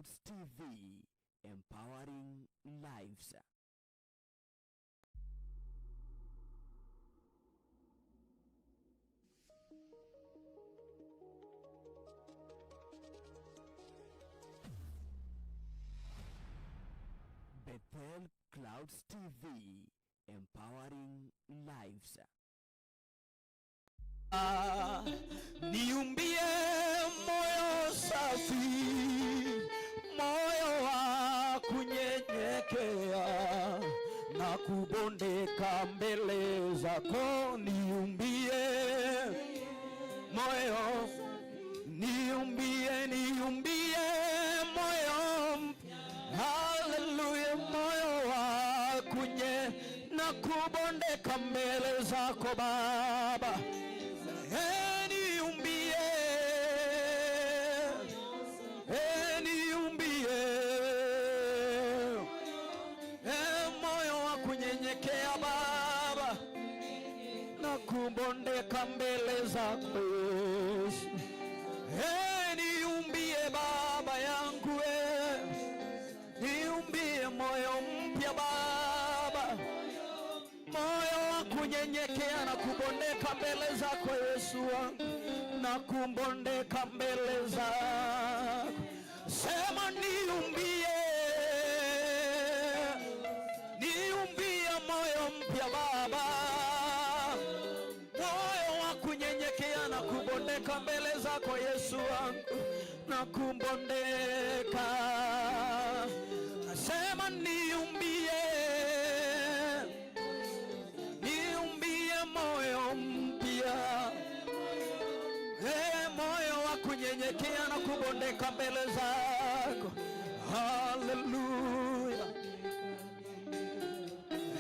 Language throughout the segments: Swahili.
Clouds TV, empowering lives. Bethel Clouds TV, empowering lives. Niumbie moyo safi, moyo wa kunyenyekea na kubondeka mbele zako. Niumbie moyo, niumbie, niumbie moyo, haleluya, moyo wa kunye na kubondeka mbele zako Baba. Hey, niumbie, hey, niumbie, hey, moyo wa kunyenyekea Baba na kubondeka mbele zako Yesu. Hey, niumbie Baba yangu, hey, niumbie moyo mpya Baba, moyo wa kunyenyekea na kubondeka mbele zako Yesu wangu, na kubondeka mbele zako. Sema niumbie, niumbie moyo mpya Baba, moyo wa kunyenyekea na kubondeka mbele zako Yesu wangu, na kubondeka. Sema niumbie, niumbie moyo mpya, hey, moyo wa kunyenyekea na kubondeka mbele zako. Haleluya.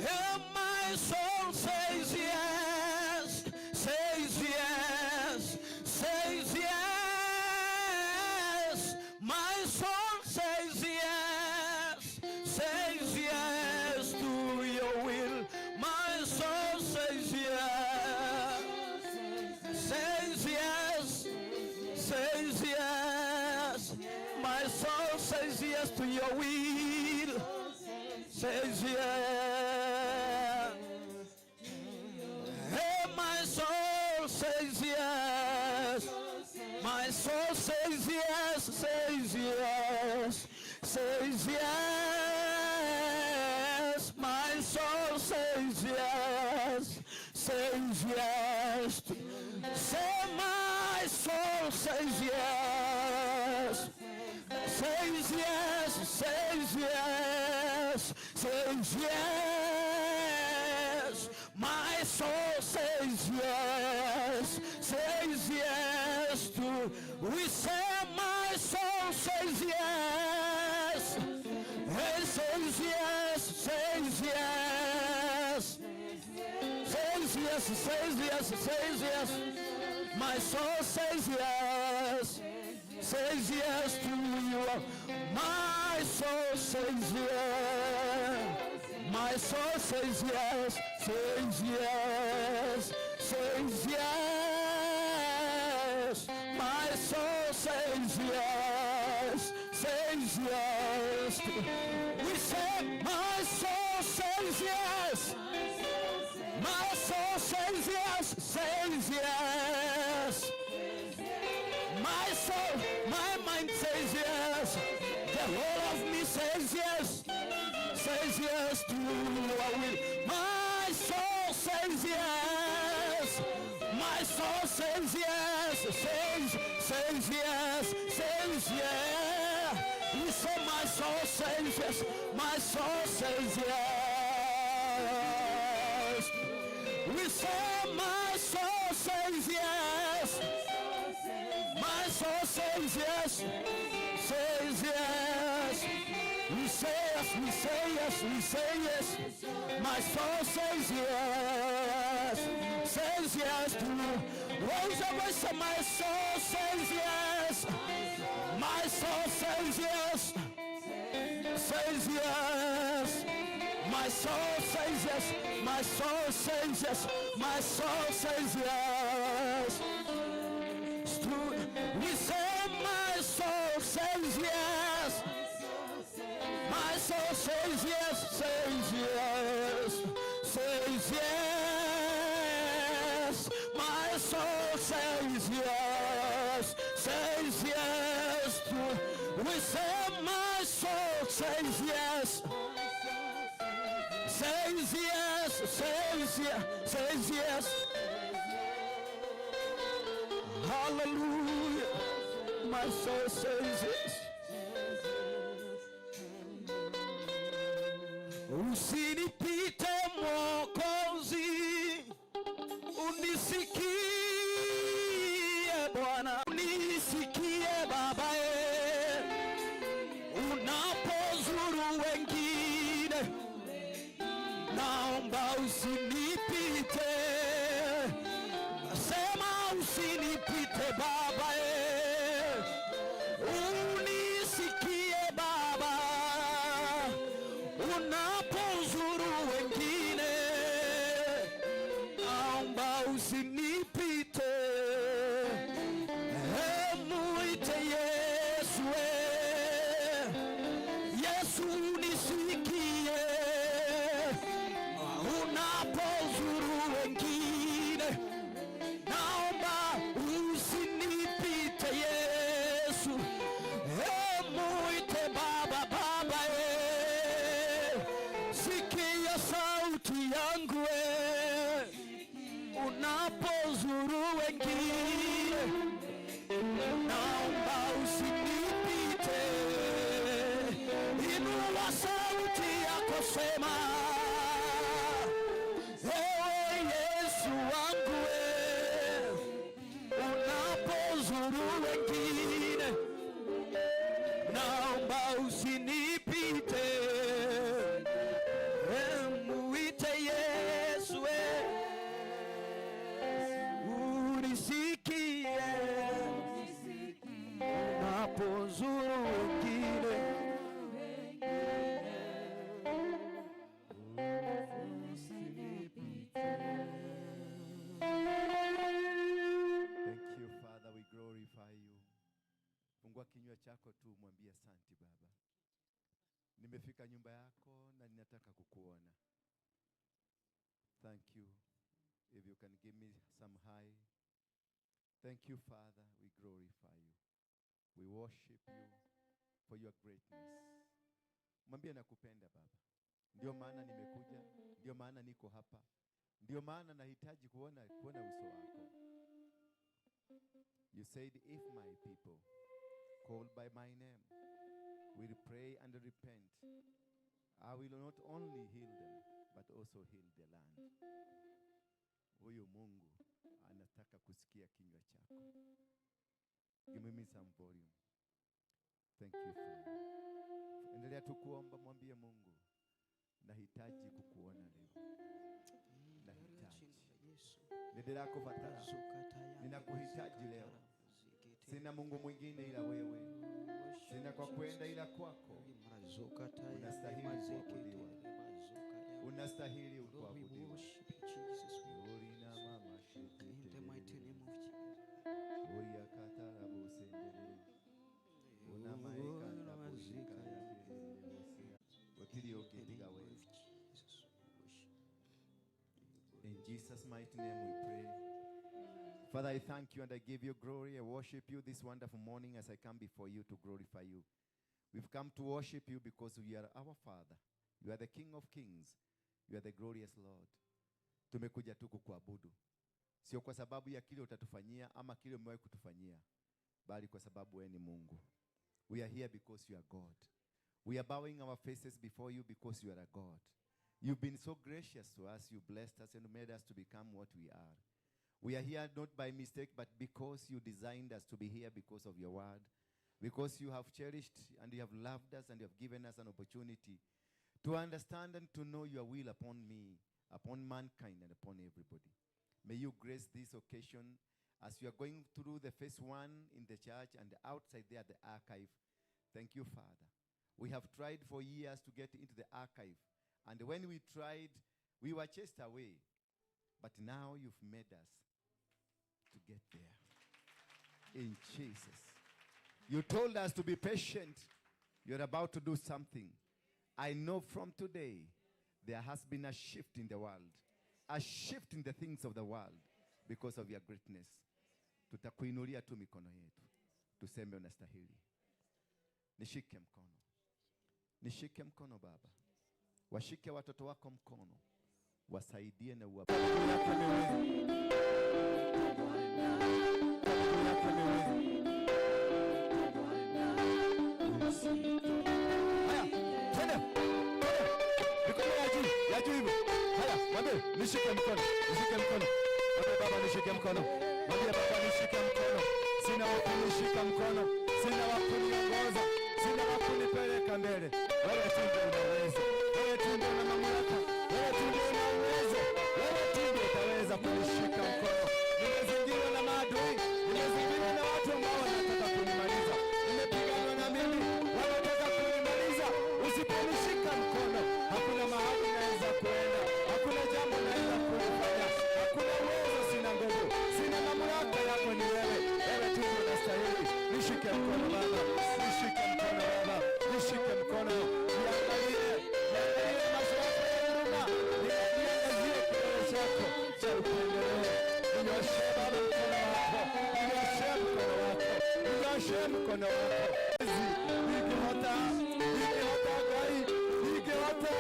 Hey, my soul says yes, says yes, says yes. My soul says yes, says yes to your will. My soul says yes, says yes, says yes. My soul says yes to your will, says yes. Hey, my soul says yes. My soul says yes, says yes, says yes. My soul says yes, says yes. Say my soul says yes, says yes, says yes, says yes. My soul says yes, says yes to. We say my soul says yes, it says yes, says yes, says yes, says yes, says yes. My soul says yes, says yes to you. My soul says yes. My soul says yes, says yes, says yes. My soul says yes, says yes. We say, my soul says yes. My soul says yes, says yes. My soul, my mind says yes. The whole of me says yes, says yes to your will. My soul says yes. My soul says yes, says yes, says yes. You say my soul says yes, my soul says yes. We say my soul says yes. My soul says yes, says yes. We say yes, we say yes, we say yes. My soul says yes, says yes to you. Raise your voice, say, my soul says yes. My soul says yes, says yes. My soul says yes, my soul says yes, my soul says yes. We say my soul says yes. soul says yes, says yes, says yes. My soul says yes, says yes. We say my soul says yes, says yes, says yes, says yes. Hallelujah. My soul says yes. Usinipite Mwokozi, unisikie Bwana, unisikie Babae, unapozuru wengine, naomba usinipite, sema usinipite Babae, unisikie Baba, unapozuru wengine, naomba usinipite. Muite Yesu, Yesu nisikie, unapozuru wengine, naomba usinipite Yesu. Muite Baba, Baba, sikia sauti yangu, unapozuru wengine, naomba usinipite. Inua sauti yako, sema, ewe Yesu wangu, unapozuru wengine, naomba usinipite. Muite Yesu, unisikie, unapozuru wengine. Thank you, Father, we glorify you. Fungua kinywa chako tu mwambie asante Baba. Nimefika nyumba yako na ninataka kukuona. Thank you. If you can give me some high. Thank you, Father, we glorify you. We worship you for your greatness. Mwambie nakupenda Baba. Ndio maana nimekuja, ndio maana niko hapa. Ndio maana nahitaji kuona uso wako. You said, if my people called by my name will pray and repent, I will not only heal them, but also heal the land. Huyu Mungu anataka kusikia kinywa chako. Give me some volume. Thank you, Father. Endelea tu kuomba, mwambie Mungu, nahitaji kukuona leo. Nahitaji. Nĩndĩrakũbatara. Ninakuhitaji leo. Sina Mungu mwingine ila wewe. Sina kwa kwenda ila kwako. Unastahili kuabudiwa. Unastahili Lord, we kuabudiwa. Worship you, Jesus. Orina mama In the mighty name of Jesus. Oria katara bosendere. Una maikanda boshika ya bosia. Gũtirĩ In ũngĩ the tiga name wewe. of Jesus, we worship. In Jesus' mighty name we pray. Father, I thank you and I give you glory. I worship you this wonderful morning as I come before you to glorify you. We've come to worship you because you are our Father. You are the King of Kings. You are the glorious Lord. Tumekuja tu kukuabudu, sio kwa sababu ya kile utatufanyia ama kile umewahi kutufanyia, bali kwa sababu wewe ni Mungu. We are here because you are God. We are bowing our faces before you because you are a God. You've been so gracious to us. You blessed us and made us to become what we are. We are here not by mistake, but because you designed us to be here because of your word, because you have cherished and you have loved us and you have given us an opportunity to understand and to know your will upon me, upon mankind, and upon everybody. May you grace this occasion as you are going through the phase one in the church and outside there at the archive. Thank you, Father. We have tried for years to get into the archive. And when we tried, we were chased away. But now you've made us to get there. In Jesus. You told us to be patient. You're about to do something. I know from today there has been a shift in the world, a shift in the things of the world because of your greatness. Tutakuinulia tu mikono yetu, tuseme unastahili. Nishike mkono, nishike mkono Baba, washike watoto wako mkono, wasaidie na uwa yako miwili. Yako miwili. Haya, twende. Twende. Mikono ya juu hivyo. Haya, mwambie nishike mkono, nishike mkono. Mwambie Baba nishike mkono. Mwambie Baba nishike mkono. Sina wa kunishika mkono, sina wa kuniongoza, sina wa kunipeleka mbele. Wewe tu ndio unaweza. Wewe tu ndio una mamlaka. Wewe tu ndio una uwezo. Wewe tu ndio utaweza kunishika mkono. Nimezingirwa na maadui, nimezingirwa na watu ambao wanataka kunimaliza. Nimepiganwa na mimi, wanataka kunimaliza. Usiponishika mkono, hakuna mahali naweza kuenda, hakuna jambo naweza kulifanya, hakuna uwezo, sina nguvu, sina mamlaka. Yako ni wewe, wewe tu ndio unastahili. Nishike mkono Baba, nishike mkono Baba, nishike mkono, niangalie, niangalie macho yako ya huruma, niangazie kidole chako cha upendeleo. Ninyoshe Baba mkono wako, ninyoshe mkono wako, ninyoshe mkono wako. Nikihota, nikihota Ngai, nikihota,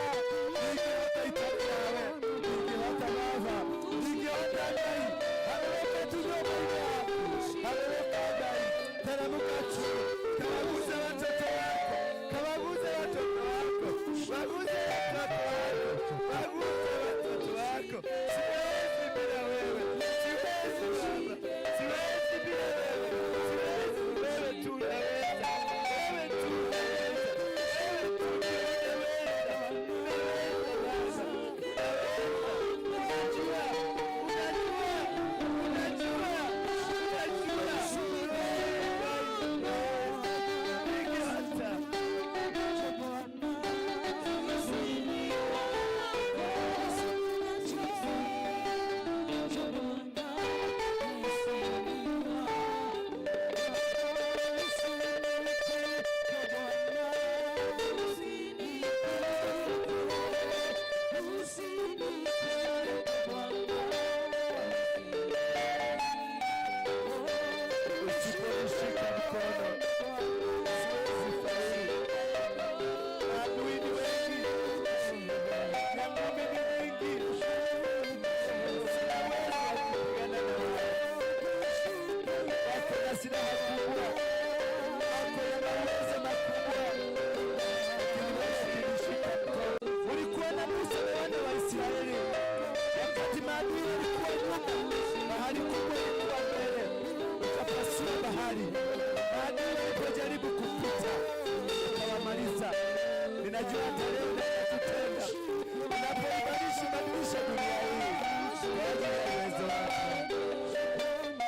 nikihota itarĩ nawe, nikihota Baba, nikihota Ngai, harũrũka tu nyũmba-inĩ yaku, harũrũka Ngai, teremka chini, kawaguze watoto wako, kawaguze watoto wako, waguze watoto wako, waguze watoto wako. Siwezi bila wewe, siwezi Baba, siwezi bila wewe, siwezi. Wewe tu unaweza, wewe tu unaweza, wewe tu ndio unaweza, unaweza Baba, unaweza. Unajua, unajua, unajua, unajua. Nikihota. Usiponishika mkono siwezi faulu. Maadui ni wengi na ngumi ni nyingi, sina uwezo wa kupigana na wao. Wako na silaha kubwa, wako na mauwezo makubwa, lakini wewe ukinishika mkono. Ulikuwa na Musa na wana wa Israeli wakati maadui walikuwa nyuma, bahari kubwa ilikuwa mbele, ukapasua bahari. Maadui walipojaribu kupita, ukawamaliza. Ninajua hata leo unaweza kutenda. Unapoibadilisha badilisha dunia hii kwa ajili ya uwezo wako.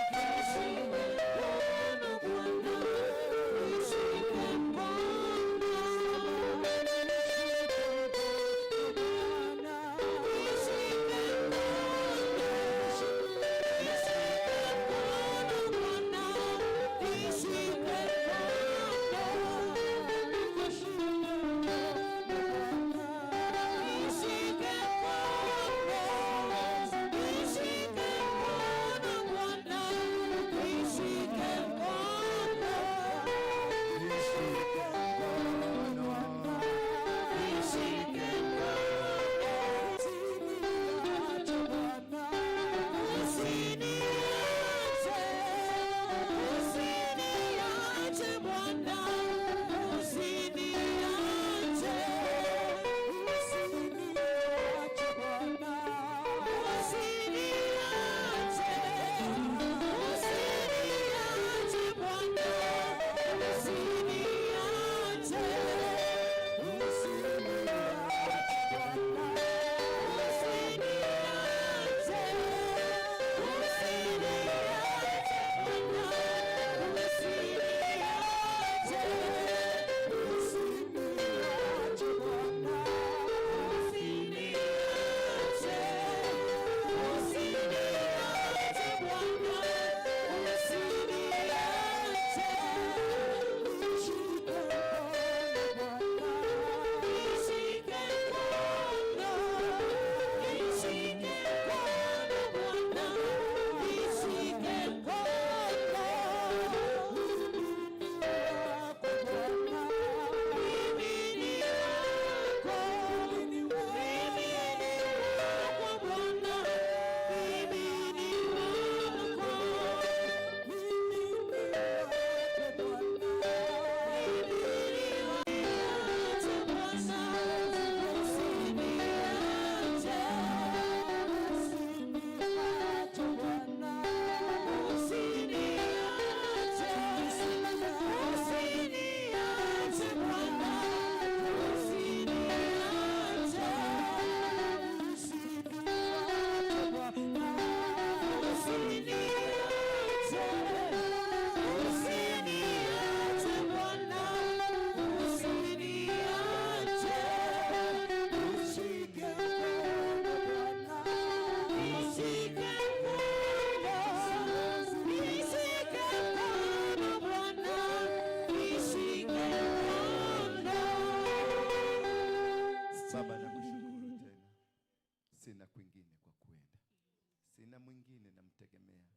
Sina mwingine namtegemea,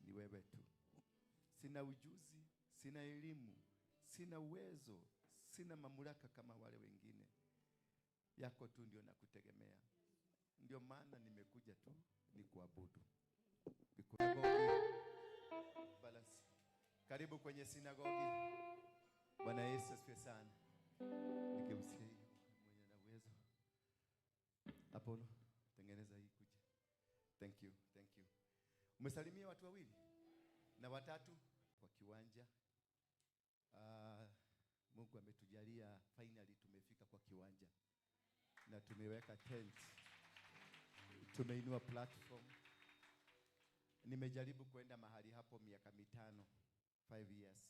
ni wewe tu. Sina ujuzi, sina elimu, sina uwezo, sina mamlaka kama wale wengine. Yako tu ndio nakutegemea. Ndio maana nimekuja tu nikuabudu. Balance. Karibu kwenye sinagogi. Bwana Yesu asifiwe sana. Nigeuzie hiyo mwenye na uwezo. Apollo, tengeneza hii kuja. Thank you, thank you. Umesalimia watu wawili na watatu kwa kiwanja. Mungu ametujalia finally tumefika kwa kiwanja na tumeweka tent, tumeinua platform. Nimejaribu kwenda mahali hapo miaka 5, 5 years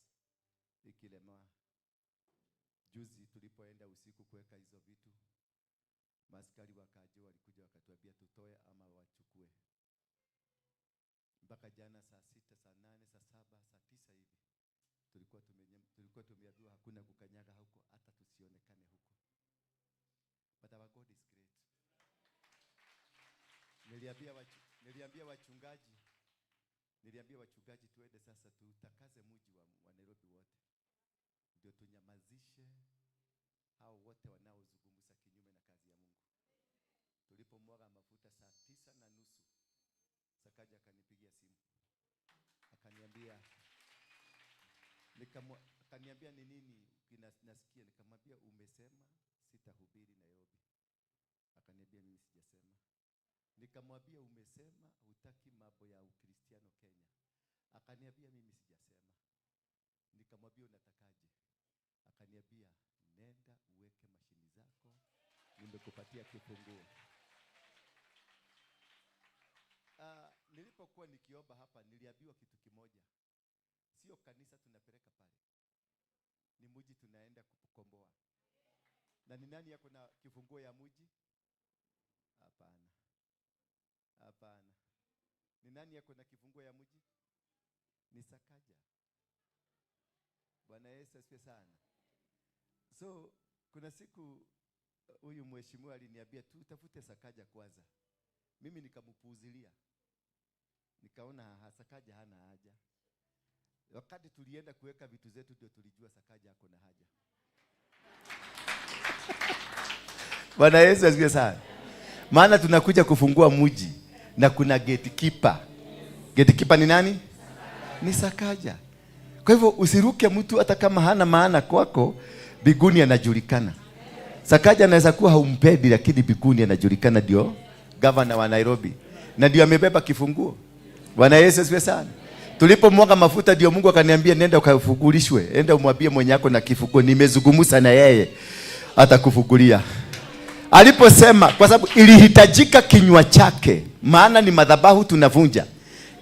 ikilemewa. Juzi tulipoenda usiku kuweka hizo vitu, maskari wakaje, walikuja wakatuambia tutoe ama wachukue. Mpaka jana saa 6, saa 8, saa 7, saa 9 hivi tulikuwa tumeambiwa hakuna kukanyaga huko, hata tusionekane huko. But our God is great. Niliambia wachungaji tuende sasa tutakaze mji wa Nairobi wote, ndio tunyamazishe hao wote wanaozungumza kinyume na kazi ya Mungu. Tulipomwaga mafuta saa 9:30, Sakaja akanipigia simu. Akaniambia ni nini nasikia. Nikamwambia umesema sitahubiri Nairobi. Akaniambia mimi sijasema. Nikamwambia umesema hutaki mambo ya Ukristiano Kenya. Akaniambia mimi sijasema. Nikamwambia unatakaje? Akaniambia nenda uweke mashini zako, nimekupatia kifunguo. Nilipokuwa nikiomba hapa niliambiwa kitu kimoja. Sio kanisa tunapeleka pale, ni mji tunaenda kukomboa. Na ni nani yako na kifunguo ya mji? Hapana. Hapana. Ni nani yako na kifunguo ya mji? Ni Sakaja. Bwana Yesu asifiwe sana. So kuna siku huyu mheshimiwa aliniambia tutafute Sakaja kwanza. Mimi nikampuuzilia. Nikaona Sakaja hana haja. Wakati tulienda kuweka vitu zetu ndio tulijua Sakaja ako na haja. Bwana Yesu asifiwe sana. Maana tunakuja kufungua mji na kuna gatekeeper. Gatekeeper ni nani? Ni Sakaja. Kwa hivyo usiruke mtu hata kama hana maana kwako, biguni anajulikana. Sakaja anaweza kuwa haumpendi, lakini biguni anajulikana, ndio governor wa Nairobi na ndio amebeba kifunguo. Bwana Yesu asifiwe sana. Tulipomwaga mafuta ndio Mungu akaniambia nenda ukafungulishwe, enda umwambie mwenye yako na kifunguo, nimezungumza na yeye atakufungulia. Aliposema, kwa sababu ilihitajika kinywa chake, maana ni madhabahu tunavunja.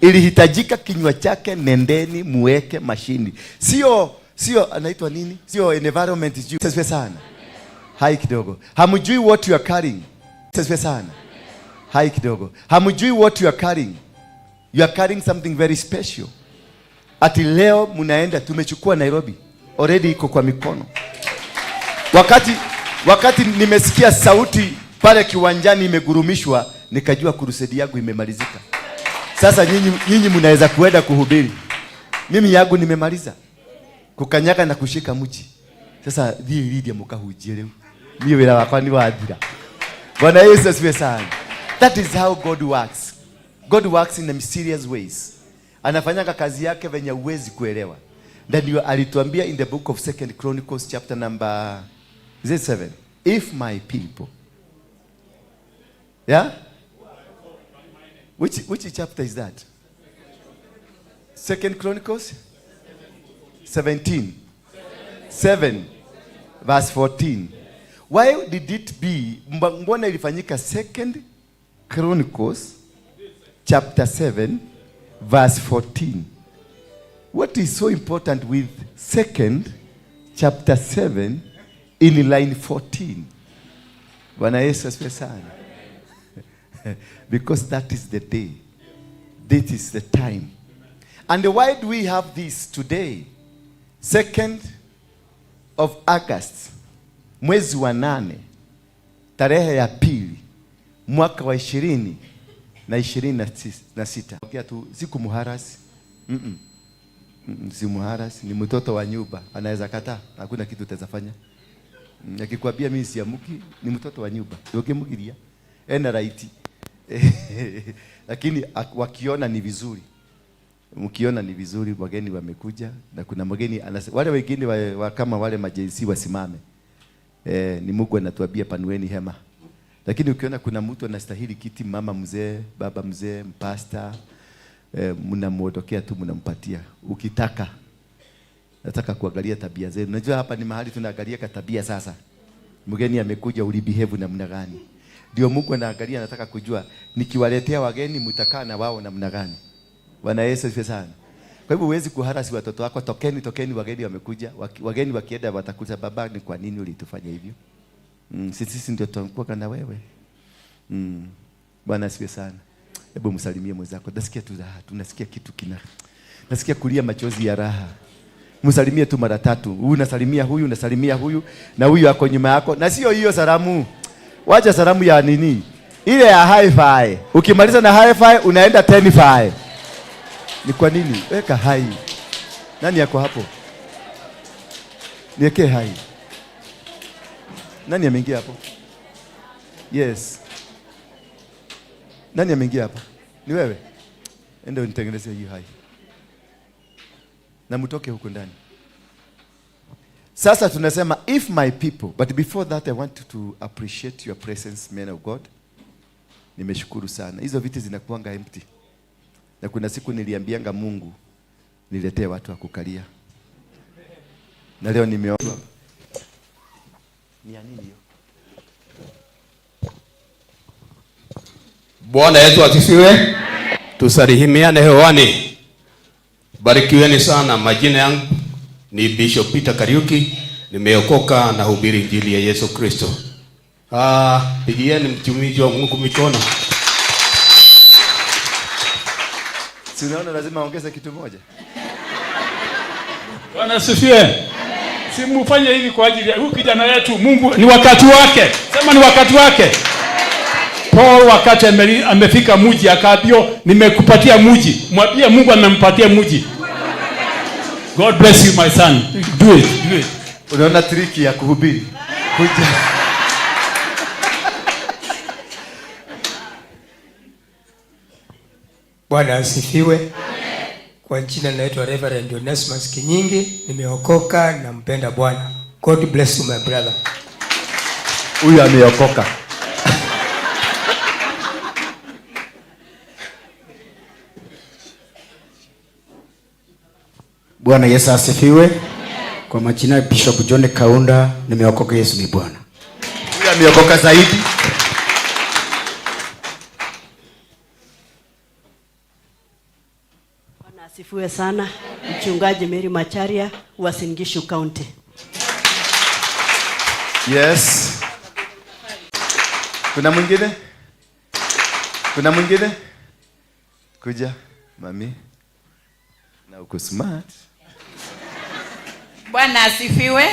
Ilihitajika kinywa chake, nendeni muweke mashini. Sio anaitwa nini? Sio environment sijui. Asifiwe sana. Hai kidogo. Hamjui what you are carrying. Asifiwe sana. Hai kidogo. Hamjui what you are carrying. You are carrying something very special. Ati leo mnaenda, tumechukua Nairobi. Already iko kwa mikono. Wakati nimesikia sauti pale kiwanjani imegurumishwa, nikajua crusade yangu imemalizika. Sasa nyinyi mnaweza kuenda kuhubiri. Mimi yangu nimemaliza. Kukanyaga na kushika mji. Sasa thiĩ Lydia mukahunjie rĩu. Niĩ wĩra wakwa ni wathira. Bwana Yesu asifiwe sana. That is how God works. God works in a mysterious ways. Anafanyanga kazi yake venye huwezi kuelewa. Na ndio alituambia in the book of 2 Chronicles chapter number, is it 7? If my people. Yeah? Which chapter is that? 2 Chronicles 17. 7 verse 14. Why did it be? Mbona ilifanyika 2 Chronicles chapter 7 verse 14? What is so important with 2 chapter 7 in line 14? Bwana Yesu asifiwe sana. Because that is the day. This is the time. And why do we have this today? 2nd of August, mwezi wa 8, tarehe ya 2, mwaka wa 20 na 26. Ongea tu, sikumharass. Si muharass, ni mtoto wa nyumba. Anaweza kataa, hakuna kitu utaweza fanya. Akikwambia mimi siamuki, ni mtoto wa nyumba. Ukimugiria ena right. Lakini wakiona ni vizuri, mkiona ni vizuri, wageni wamekuja na kuna mgeni wale wengine wa kama wale ma-Gen Z wasimame. Ni Mungu anatuambia panueni hema. Lakini ukiona kuna mtu anastahili kiti, mama mzee, baba mzee, mpasta, mnamuondokea tu mnampatia. Ukitaka, nataka kuangalia tabia zenu. Najua hapa ni mahali tunaangalia tabia sasa. Mgeni amekuja, ulibehave namna gani? Ndio Mungu anaangalia, anataka kujua nikiwaletea wageni mtakaa na wao namna gani. Bwana Yesu asifiwe sana. Kwa hivyo huwezi kuharass watoto wako, tokeni tokeni, wageni wamekuja. Wageni wakienda watakuta, baba, ni kwa nini ulitufanya hivyo? Sisi ndio tutakuwa na wewe. Bwana asifiwe sana. Hebu msalimie mwenzako. Nasikia tu raha, tunasikia kitu kina. Nasikia kulia machozi ya raha. Msalimie tu mara tatu. Huyu unasalimia huyu, unasalimia huyu na huyu ako nyuma yako. Na sio hiyo salamu. Wacha salamu ya nini? Ile ya high five. Ukimaliza na high five unaenda 10 five. Ni kwa nini? Weka hai. Nani yako hapo? Niwekee hai. Nani ameingia hapo? Yes. Nani ameingia hapo? Ni wewe? Enda unitengenezee hiyo hai. Na mtoke huko ndani. Sasa tunasema if my people, but before that I want to appreciate your presence, men of God. Nimeshukuru sana. Hizo viti zinakuanga empty. Na kuna siku niliambianga Mungu niletee watu wa kukalia. Na leo nimeona. Ni ya nini hiyo? Bwana Yesu asifiwe. Tusalimiane hewani. Barikiweni sana. Majina yangu ni Bishop Peter Kariuki. Nimeokoka na hubiri injili ya Yesu Kristo. Pigieni mtumishi wa Mungu mikono. Si unaona lazima aongeze kitu moja? Bwana asifiwe. Si mufanye hivi kwa ajili ya huyu kijana wetu. Mungu ni wakati wake. Sema ni wakati wake. Paul wakati amefika mji akaambiwa nimekupatia mji. Mwambie Mungu amempatia mji. God bless you, my son. Do it, do it. Unaona trick ya kuhubiri? Kuja. Bwana asifiwe. Kwa jina naitwa Reverend Onesimus Kinyingi, nimeokoka na mpenda Bwana. God bless you, my brother. Huyu ameokoka. Bwana Yesu asifiwe. Kwa majina Bishop John Kaunda, nimeokoka, Yesu ni Bwana. Huyu ameokoka zaidi. Bwana asifiwe sana. Mchungaji Mary Macharia, Uasin Gishu County. Yes. Kuna mwingine? Kuna mwingine? Kuja, mami. Na uko smart. Bwana asifiwe.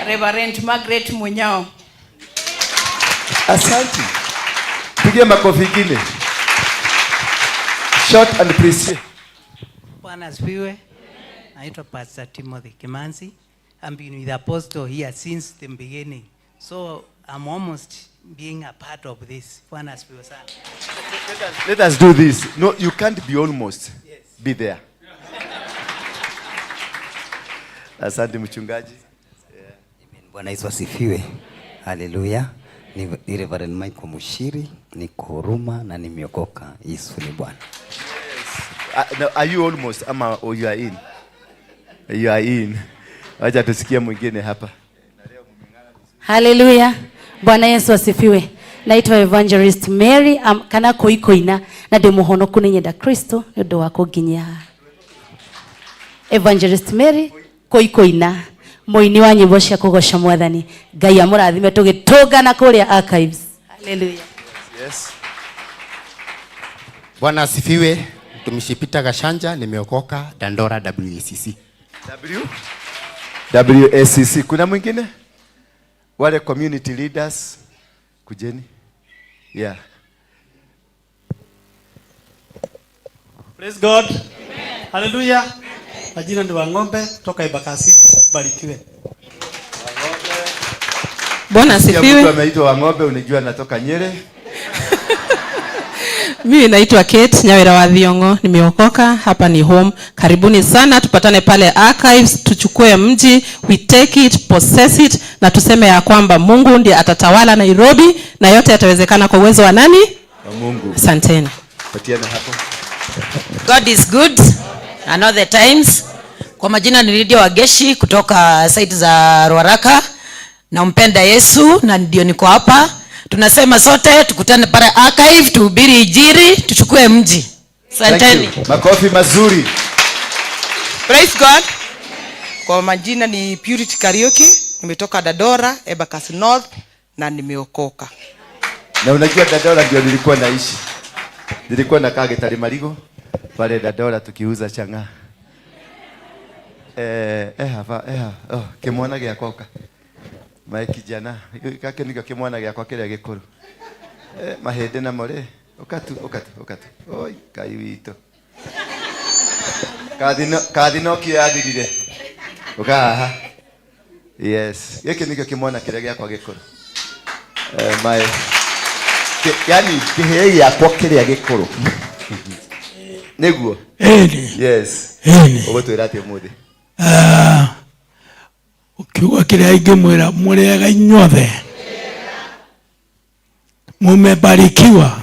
Reverend Margaret Munyao. Asante. Pigia makofi ingine. Short and precise. Bwana asifiwe. Naitwa Pastor Timothy Kimanzi. I've been with Apostle here since the beginning. So I'm almost being a part of this. Bwana asifiwe sana. Let us do this. No, you can't be almost. Yes. Be there. Asante mchungaji. Bwana Yesu asifiwe. Haleluya. Ni Reverend Michael Mushiri, niko Huruma na nimeokoka. Yesu ni Bwana. Yes. Now, are you almost ama or you are in? You are in. Wacha tusikie mwingine hapa. Haleluya. Bwana Yesu asifiwe. Naitwa Evangelist Mary kana koikoina na ndi muhonoku ni nyenda Kristo ni undu wa kunginyia haha. Evangelist Mary koikoina muini wa nyimbo cia kugoca Mwathani. Ngai amurathime tugitungana kuria archives. Haleluya. Yes. Bwana asifiwe. Mtumishi Peter Gashanja, nimeokoka Dandora WACC. W WACC. Kuna mwingine? Wale community leaders kujeni. Yeah. Praise God. Hallelujah. Majina ni Wang'ombe kutoka Embakasi. Barikiwe. Bwana Sikia asifiwe. Mtu ameitwa Wang'ombe, unijua natoka Nyeri. Mimi naitwa Kate Nyawira wa Thiong'o, nimeokoka, hapa ni home. Karibuni sana, tupatane pale archives, tuchukue mji, we take it, possess it, na tuseme ya kwamba Mungu ndiye atatawala Nairobi na yote yatawezekana kwa uwezo wa nani? Wa Mungu. Asanteni. Patiana hapo. God is good and all the times. Kwa majina ni Lydia Wageshi kutoka site za Ruaraka. Nampenda Yesu na ndio niko hapa. Tunasema sote tukutane pale archive, tuhubiri Injili, tuchukue mji. Asanteni. Thank you. Makofi mazuri. Praise God. Kwa majina ni Purity Kariuki, nimetoka Dandora, Embakasi North na nimeokoka. Na unajua Dandora ndio nilikuwa naishi. Nilikuwa nakaa Gitari Marigo pale Dandora tukiuza chang'aa. Hapa, oh, kimwana gĩakwa ũka. Mae kijana, gake nĩkĩo kĩmwana gĩakwa kĩrĩa gĩkũrũ. Mahĩndĩ namo rĩ, ũka tu, ũka tu, ũka tu. Oi, Ngai witũ. Kathi no kĩo yathirire. Ũka haha. Yes, gĩkĩ nĩkĩo kĩmwana kĩrĩa gĩakwa gĩkũrũ. Mae. Yani kĩhĩĩ gĩakwa kĩrĩa gĩkũrũ. Nĩguo? Ĩni. Yes. Ĩni. Ũgũtwĩra atĩa ũmũthĩ? Kiugo kĩrĩa ingĩmwĩra, mũrĩega inyuothe, mumebarikiwa.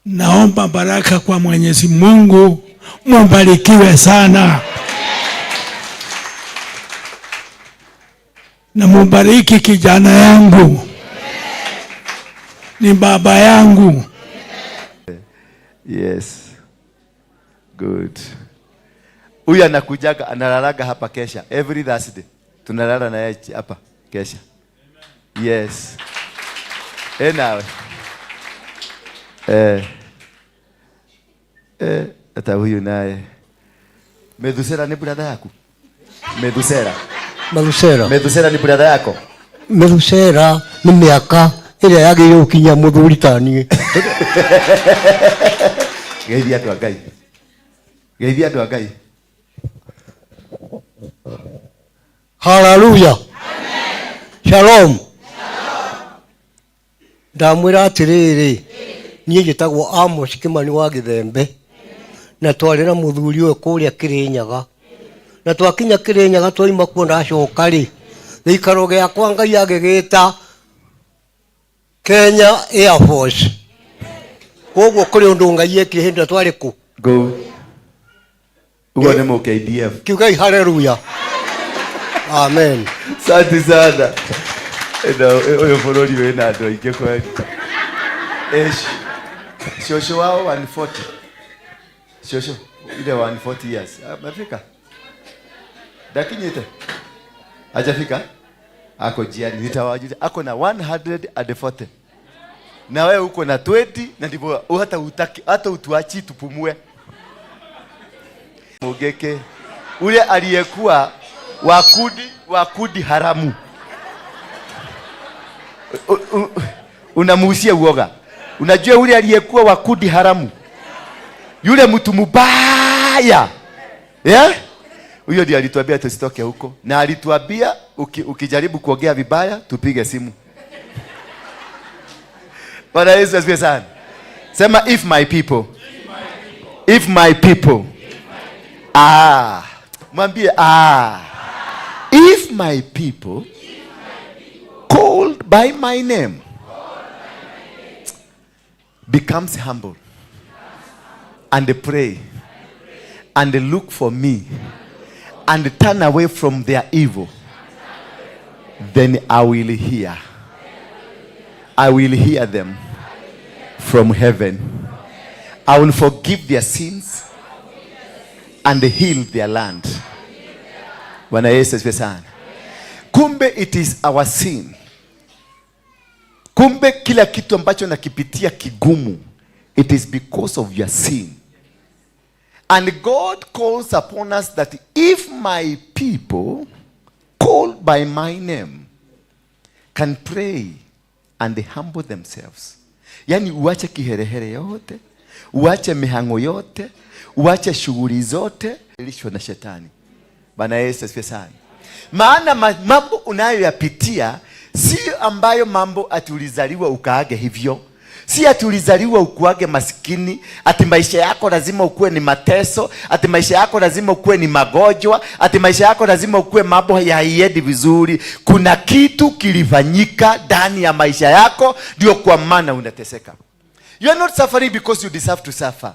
Naomba baraka kwa Mwenyezi Mungu, mubarikiwe sana na mubariki kijana yangu, ni baba yangu. Yes. Good. Huyu anakujaga, analalaga hapa kesha every Thursday. Tunalala na yeye hapa kesha. Yes. Nawe. Hata huyu naye. Methusela ni brother yako? Methusela. Methusela. Methusela ni brother yako? Methusela ni miaka ĩrĩa yagĩrĩire gũkinya mũthuri ta niĩ. Geithia andũ a Ngai. Geithia andũ a Ngai. Hallelujah. Shalom. Ndamwĩra atĩrĩrĩ, niĩ njĩtagwo Amos Kĩmani wa Gĩthembe, na twarĩ na mũthuri ũyũ kũrĩa Kĩrĩnyaga, na twakinya Kĩrĩnyaga twaima kuo ndacoka rĩ, gĩikaro gĩakwa Ngai agĩgĩta Kenya Air Force. Koguo kũrĩ ũndũ Ngai ekire hĩndĩ ĩrĩa twarĩ kũ? Go. Ugo nĩ mũ KDF. Kiugai hallelujah. Amen. Asante sana. No, ũyũ bũrũri wĩna andũ aingĩ kweli. Shosho wao 140. Shosho ile 140 years. Amefika? Ndakinyite? Hajafika? Ako jiani, nitawajulia. Ako na 140. Na wewe uko na 20 na ndivyo hata utaki, hata utuachi tupumue. Mugeke ule aliyekuwa wakudi haramu. Unamuhusia uoga. Unajua ule aliyekuwa wakudi haramu, yule mtu mubaya, yeah? Huyo ndiye alituambia tusitoke huko, na alituambia ukijaribu kuongea vibaya tupige simu. Bwana Yesu asifiwe sana. Sema if my people, if my people, mwambie, if my people called by my name becomes humble and pray and look for me and turn away from their evil, then I will hear. I will hear them from heaven. I will forgive their sins and heal their land. Bwana Yesu asifiwe sana. Kumbe it is our sin. Kumbe kila kitu ambacho nakipitia kigumu, it is because of your sin. And God calls upon us that if my people called by my name can pray and they humble themselves. Yani uache kiherehere yote, Uache mihango yote, uache shughuli zote, lishwa na shetani. Bwana Yesu asifiwe sana. Maana mambo unayoyapitia sio ambayo mambo ati ulizaliwa ukaage hivyo. Si ati ulizaliwa ukuage masikini, ati maisha yako lazima ukuwe ni mateso, ati maisha yako lazima ukuwe ni magonjwa, ati maisha yako lazima ukuwe mambo hayaendi vizuri. Kuna kitu kilifanyika ndani ya maisha yako, ndio kwa maana unateseka. You are not suffering because you deserve to suffer.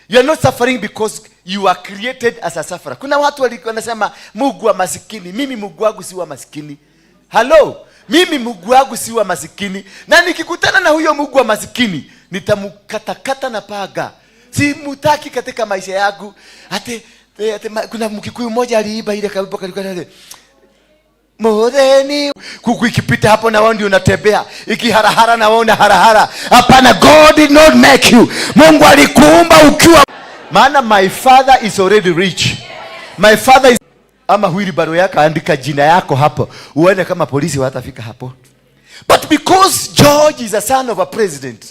You are not suffering because you are created as a sufferer. Kuna watu walikuwa wanasema Mungu wa masikini, mimi Mungu wangu si wa masikini. Hello, mimi Mungu wangu si wa masikini. Na nikikutana na huyo Mungu wa masikini, nitamkatakata na paga. Simutaki katika maisha yangu. Ate, ate, kuna Mkikuyu mmoja aliiba ile karibu kalikuwa na Mutheni. Kuku ikipita hapo na wao ndio unatembea, ikiharahara na wao unaharahara. Hapana, God did not make you. Mungu alikuumba ukiwa, maana my father is already rich. My father is, ama wheelbarrow yako andika jina yako hapo, uone kama polisi watafika hapo. But because George is a son of a president,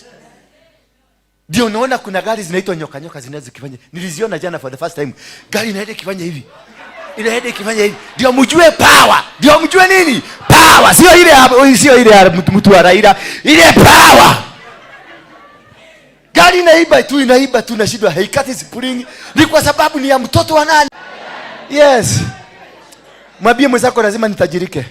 ndio unaona kuna gari zinaitwa nyoka nyoka zinazokifanya. Niliziona jana for the first time. Gari inaenda ikifanya hivi, inaenda ikifanya hivi. Ndio mjue power. Ndio mjue nini? Power. Sio ile ya, sio ile ya mtu wa Raila. Ile power. Gari inaiba tu, inaiba tu, nashindwa haikati spring. Ni kwa sababu ni ya mtoto wa nani? Yes. Mwambie mwenzako lazima nitajirike.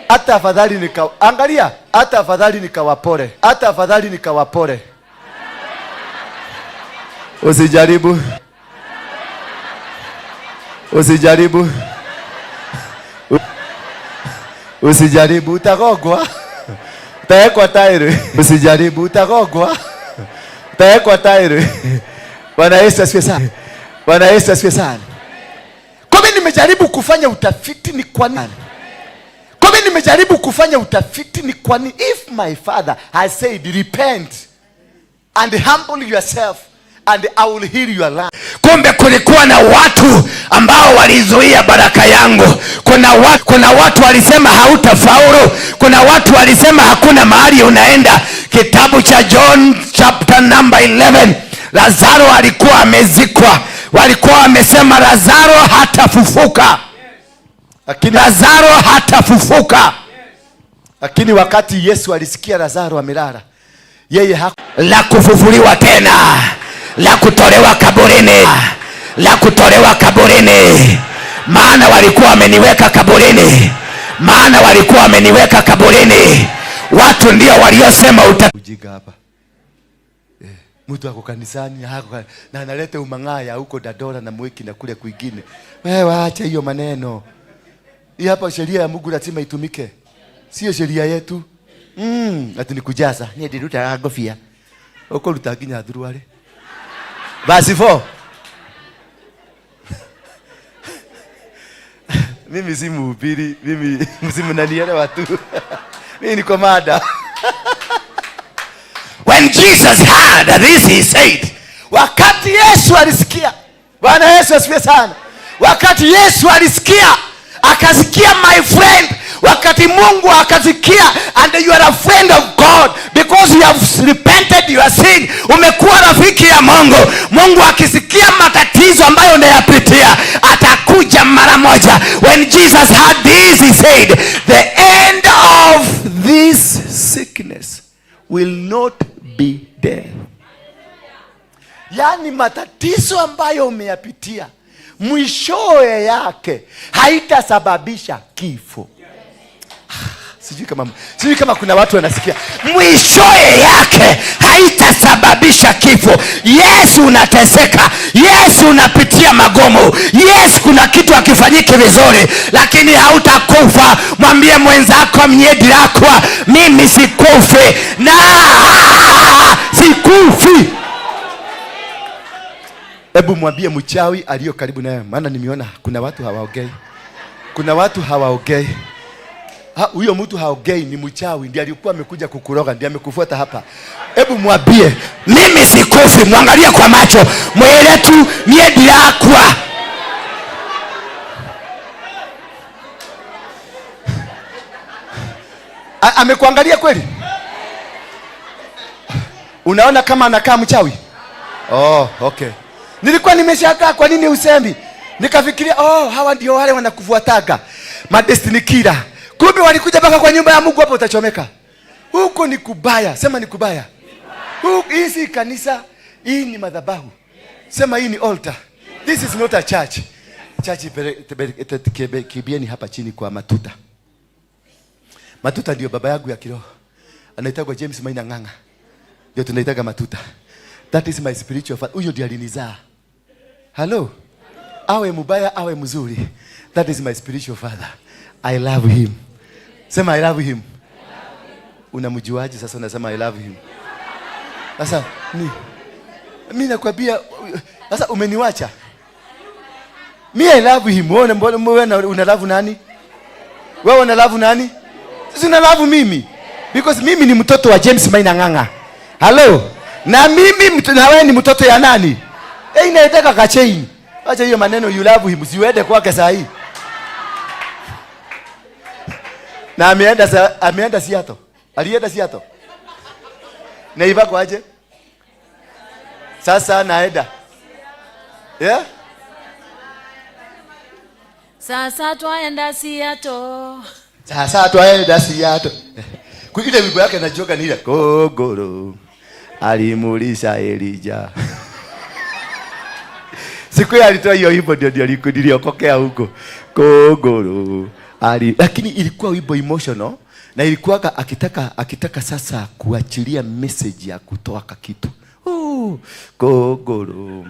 Hata afadhali nika, angalia, hata afadhali nikawapore. Hata afadhali nikawapore. Usijaribu. Usijaribu. Usijaribu, utagogwa. Utawekwa tairi. Usijaribu, utagogwa. Utawekwa tairi. Bwana Yesu asifiwe sana. Bwana Yesu asifiwe sana. Kwa mimi nimejaribu kufanya utafiti ni kwa nini. Kwa mimi nimejaribu kufanya utafiti ni kwa nini. If my father has said repent and humble yourself and I will heal your land. Kumbe kulikuwa na watu ambao walizuia baraka yangu. Kuna watu walisema hautafaulu. Kuna watu walisema hakuna mahali unaenda. Kitabu cha John chapter number 11, Lazaro alikuwa amezikwa. Walikuwa wamesema Lazaro hatafufuka. Lazaro hatafufuka. Lakini wakati Yesu alisikia Lazaro amelala, yeye la kufufuliwa tena, la kutolewa kaburini, la kutolewa kaburini. Maana walikuwa wameniweka kaburini. Maana walikuwa wameniweka kaburini. Watu ndio waliosema uta Ujinga hapa. Mtu ako kanisani, na analeta umang'aya huko Dandora na Mwiki na kule kwingine. Wewe acha hiyo maneno. Hii hapa sheria ya Mungu lazima itumike. Sio sheria yetu. Ati nikujaza. Ni ndiruta ngofia. Uko ruta nginya thuruare. Verse 4. Mimi si mhubiri, mimi msimnanielewa tu. Mimi niko mada. When Jesus heard this he said, wakati Yesu alisikia. Bwana Yesu asifiwe sana. Wakati Yesu alisikia, akasikia my friend. Wakati Mungu akasikia, and you are a friend of God because you have repented your sin. Umekuwa rafiki ya Mungu. Mungu akisikia matatizo ambayo unayapitia, atakuja mara moja. When Jesus heard this he said, the end of this sickness will not be death. Yaani matatizo ambayo umeyapitia mwishowe yake haitasababisha kifo. Sijui kama kuna watu wanasikia. Mwishowe yake haitasababisha kifo. Yesu unateseka, Yesu unapitia magumu, Yesu kuna kitu hakifanyiki vizuri, lakini hautakufa. Mwambie mwenzako, mnyedirakwa, mimi sikufi na sikufi. Hebu mwambie mchawi aliyo karibu naye, maana nimeona kuna watu hawaongei. Kuna watu hawaongei. Huyo mtu haongei, ni mchawi, ndiye alikuwa amekuja kukuroga, ndiye amekufuata hapa. Hebu mwambie, mimi sikufi. Mwangalie kwa macho, mwele tu mnyedirakwa. Amekuangalia kweli? Unaona kama anakaa mchawi? Oh, okay. Nilikuwa nimeshangaa kwa nini usemi. Nikafikiria, oh, hawa ndio wale wanakufuataga. Madestiny killer. Kumbe walikuja mpaka kwa nyumba ya Mungu, hapo utachomeka. Huko ni kubaya. Sema ni kubaya. Hii si kanisa, hii ni madhabahu. Sema hii ni altar. This is not a church. Church kibieni hapa chini kwa Matuta. Matuta ndio baba yangu ya kiroho. Anaitwa James Maina Ng'ang'a. Ndio tunaitaga Matuta. That is my spiritual father. Huyo ndiye alinizaa. Hello. Awe mubaya awe mzuri. That is my spiritual father. I love him. Sema I love him. Unamjuaje sasa unasema I love him? Sasa ni mimi nakwambia sasa umeniwacha. Me I love him. Wewe mbona wewe una love nani? Wewe una love nani? Sisi una love mimi. Because mimi ni mtoto wa James Maina Ng'ang'a. Hello. Na mimi na wewe ni mtoto ya nani? Eh, inaitaka ka chain. Acha hiyo maneno you love him. Usiende kwake saa hii. Na ameenda Seattle. Alienda Seattle. Na iba kwaje? Sasa naenda. Yeah? Sasa twaenda Seattle. Sasa twaenda Seattle. Kwa ile wimbo yake najoka ni ile kogoro. Alimuuliza Elijah. Siku ile alitoa hiyo wimbo ndio niliokokea huko. Kogoro. Ali, lakini ilikuwa wimbo emotional na ilikuwa akitaka sasa kuachilia message ya kutoa kitu. Oh, kogoro.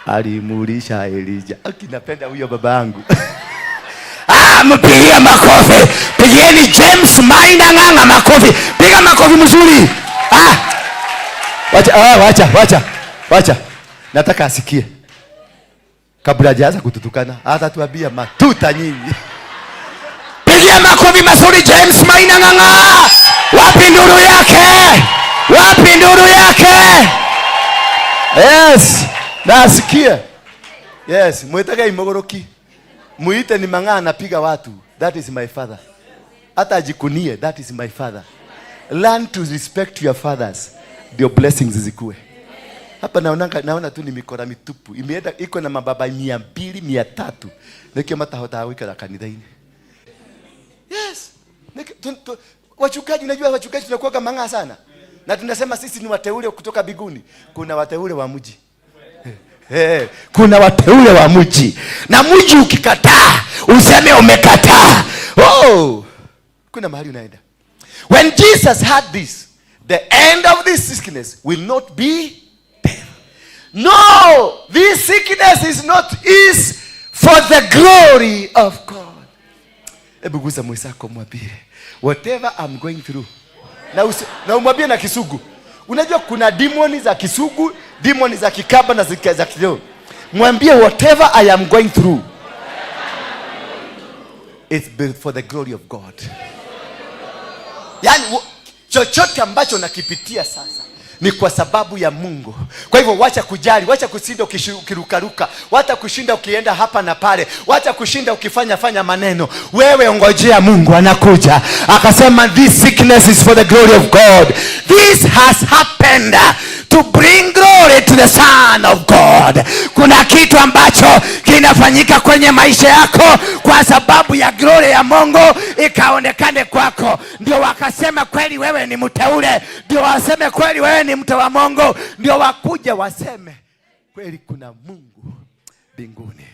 Alimuuliza Elijah. Akinapenda huyo baba yangu. Ah, mpigie makofi. Pigieni James Maina Ng'ang'a makofi. Piga makofi mzuri. Ah. Wacha, wacha. Wacha. Nataka asikie. Kabla hajaanza kututukana, atatuambia matuta nyingi. Pigia makofi mazuri James Maina Ng'ang'a. Wapi nduru yake? Wapi nduru yake? Yes. Na asikie. Yes, muitake imogoroki. Muite ni Mang'aa anapiga watu. That is my father. Hata ajikunie, that is my father. Learn to respect your fathers. Ndio blessings zikue. Hapa naona tu ni mikora mitupu. Imeenda iko na mababa 200, 300. Nikio matahota wikara kanitha-ini. Yes. Wachungaji, unajua wachungaji tunakuwa Mang'aa sana. Na tunasema sisi ni wateule kutoka biguni. Kuna wateule wa mji. Hey, kuna wateule wa mji. Na mji ukikataa, useme umekataa. Oh, kuna mahali unaenda. When Jesus had this, the end of this sickness will not be death. No, this sickness is not is for the glory of God. Hebu gusa mwenzako mwambie, whatever I'm going through. Na umwambie na Kisugu. Unajua kuna demoni za Kisugu, demoni za Kikamba na za Kideo. Mwambie whatever I am going through, it's for the glory of God. Yani chochote ambacho nakipitia sasa ni kwa sababu ya Mungu. Kwa hivyo wacha kujali, wacha kushinda ukirukaruka, wacha kushinda ukienda hapa na pale, wacha kushinda ukifanya fanya maneno. Wewe ongojea Mungu anakuja. Akasema this sickness is for the glory of God. This has happened to bring glory to the Son of God. Kuna kitu ambacho kinafanyika kwenye maisha yako kwa sababu ya glory ya Mungu ikaonekane kwako. Ndio wakasema kweli wewe ni mteule. Ndio waseme kweli wewe ni mtu wa Mungu. Ndio wakuja waseme kweli kuna Mungu mbinguni.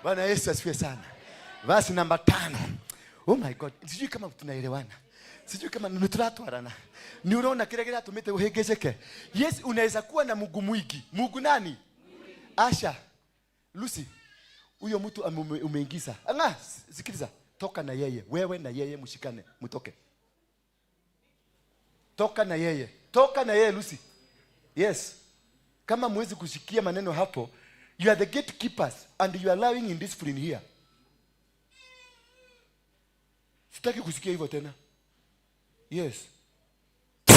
Bwana Yesu asifiwe sana. Verse number 5. Oh my God, sijui kama tunaelewana. Sijui kama turatwarana. Ni unaona kile kile tumete uhegezeke. Yes, unaweza kuwa na Mungu mwingi. Mungu nani? Asha. Lucy. Huyo mtu umeingiza. Anga, sikiliza. Toka na yeye. Wewe na yeye mshikane, mtoke. Toka na yeye. Toka na yeye Lucy. Yes. Kama mwezi kushikia maneno hapo, you are the gatekeepers and you are allowing indiscipline here. Sitaki kusikia hivyo tena. Yes.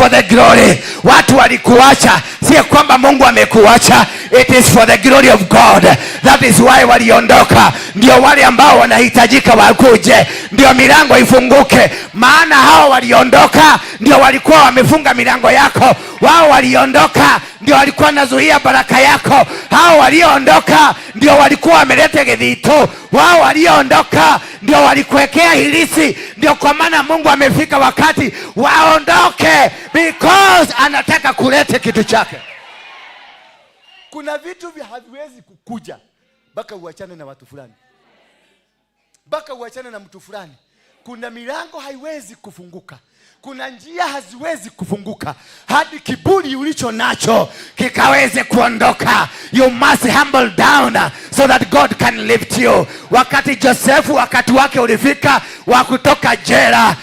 for the glory. Watu walikuacha, si kwamba Mungu amekuacha. It is for the glory of God. That is why waliondoka. Ndio wale ambao wanahitajika wakuje, ndio milango ifunguke. Maana hao waliondoka ndio walikuwa wamefunga milango yako. Wao waliondoka ndio walikuwa wanazuia baraka yako. Hao walioondoka ndio walikuwa wameleta githito. Wao walioondoka ndio walikuwekea hilisi. Ndio kwa maana Mungu amefika wakati waondoke, because anataka kuleta kitu chake. Kuna vitu vya haviwezi kukuja mpaka uachane na watu fulani, mpaka uachane na mtu fulani. Kuna milango haiwezi kufunguka, kuna njia haziwezi kufunguka hadi kiburi ulicho nacho kikaweze kuondoka. You must humble down so that God can lift you. Wakati Josefu wakati wake ulifika wa kutoka jela,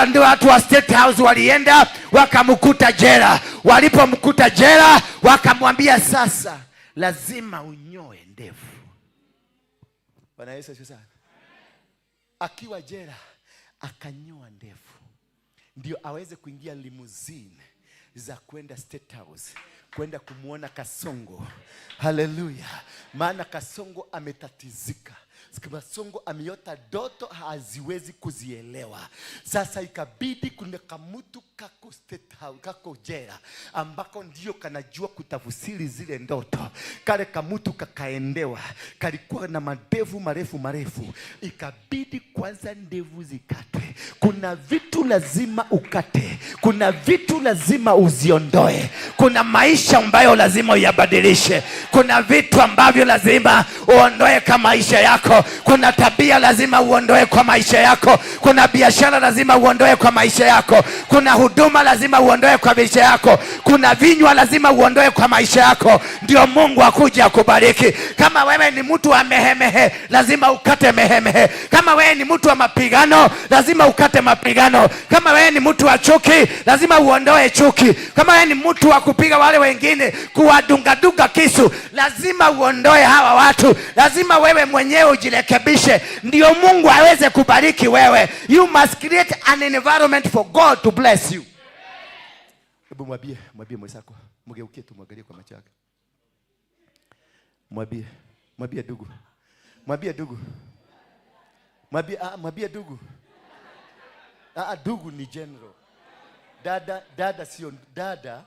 ndio watu wa State House walienda wakamkuta jela. Walipomkuta jela wakamwambia, sasa lazima unyoe ndevu. Bwana Yesu asifiwe sana. Akiwa jela akanyoa ndevu ndio aweze kuingia limousine za kwenda State House, kwenda kumuona Kasongo. Haleluya! Maana Kasongo ametatizika. Kasongo ameota ndoto haziwezi kuzielewa. Sasa ikabidi kuna kamutu kako State House, kako jela, ambako ndio kanajua kutafsiri zile ndoto. Kale kamutu kakaendewa, kalikuwa na madevu marefu marefu, ikabidi kwanza ndevu zikatwe. Kuna vitu lazima ukate, kuna vitu lazima uziondoe, kuna maisha ambayo lazima uyabadilishe, kuna vitu ambavyo lazima uondoe kwa maisha yako, kuna tabia lazima uondoe kwa maisha yako, kuna biashara lazima uondoe kwa maisha yako, kuna huduma lazima uondoe kwa maisha yako, kuna vinywa lazima uondoe kwa maisha yako, ndio Mungu akuje akubariki. Kama wewe ni mtu wa mehemehe, lazima ukate mehemehe. Kama wewe ni mtu wa mapigano, lazima ukate mapigano. Kama wewe ni mtu wa chuki, lazima uondoe chuki. Kama wewe ni mtu wa kupiga wale wengine, kuwadungadunga kisu, lazima uondoe hawa watu. Lazima wewe mwenyewe ujirekebishe, ndio Mungu aweze kubariki wewe. You must create an environment for God to bless you. Hebu mwambie, mwambie mwenzako, mgeukie tu, mwangalie kwa macho yake. Mwambie, mwambie ndugu. Mwambie ndugu. Mwambie, mwambie ndugu. Ndugu ni general. Dada, dada sio dada.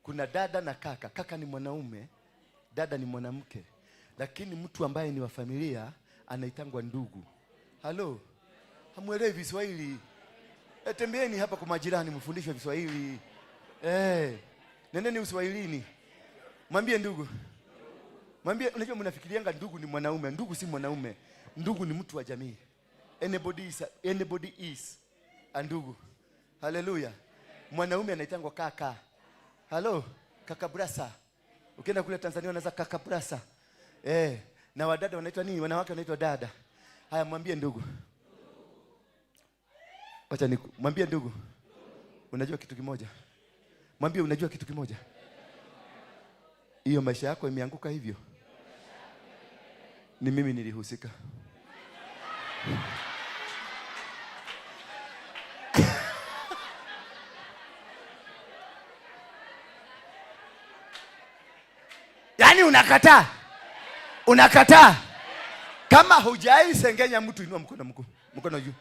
Kuna dada na kaka. Kaka ni mwanaume, dada ni mwanamke. Lakini mtu ambaye ni wa familia anaitangwa ndugu. Halo? Hamuelewi Kiswahili? Tembeeni hapa kwa majirani mfundishwe Kiswahili. Nendeni Uswahilini. Mwambie ndugu. Mwambie, unajua mnafikirianga ndugu ni mwanaume. Ndugu si mwanaume. Ndugu ni mtu wa jamii. Anybody is a ndugu. Haleluya. Mwanaume anaitangwa kaka. Halo, kaka brasa. Ukienda kule Tanzania wanaanza kaka brasa. Na wadada wanaitwa nini? Wanawake wanaitwa dada. Haya, mwambie ndugu. Acha ni mwambie ndugu. Unajua kitu kimoja? Mwambie unajua kitu kimoja? Hiyo maisha yako imeanguka hivyo, ni mimi nilihusika. Yaani unakataa. Unakataa. Kama hujai sengenya mtu, inua mkono mkuu, mkono juu.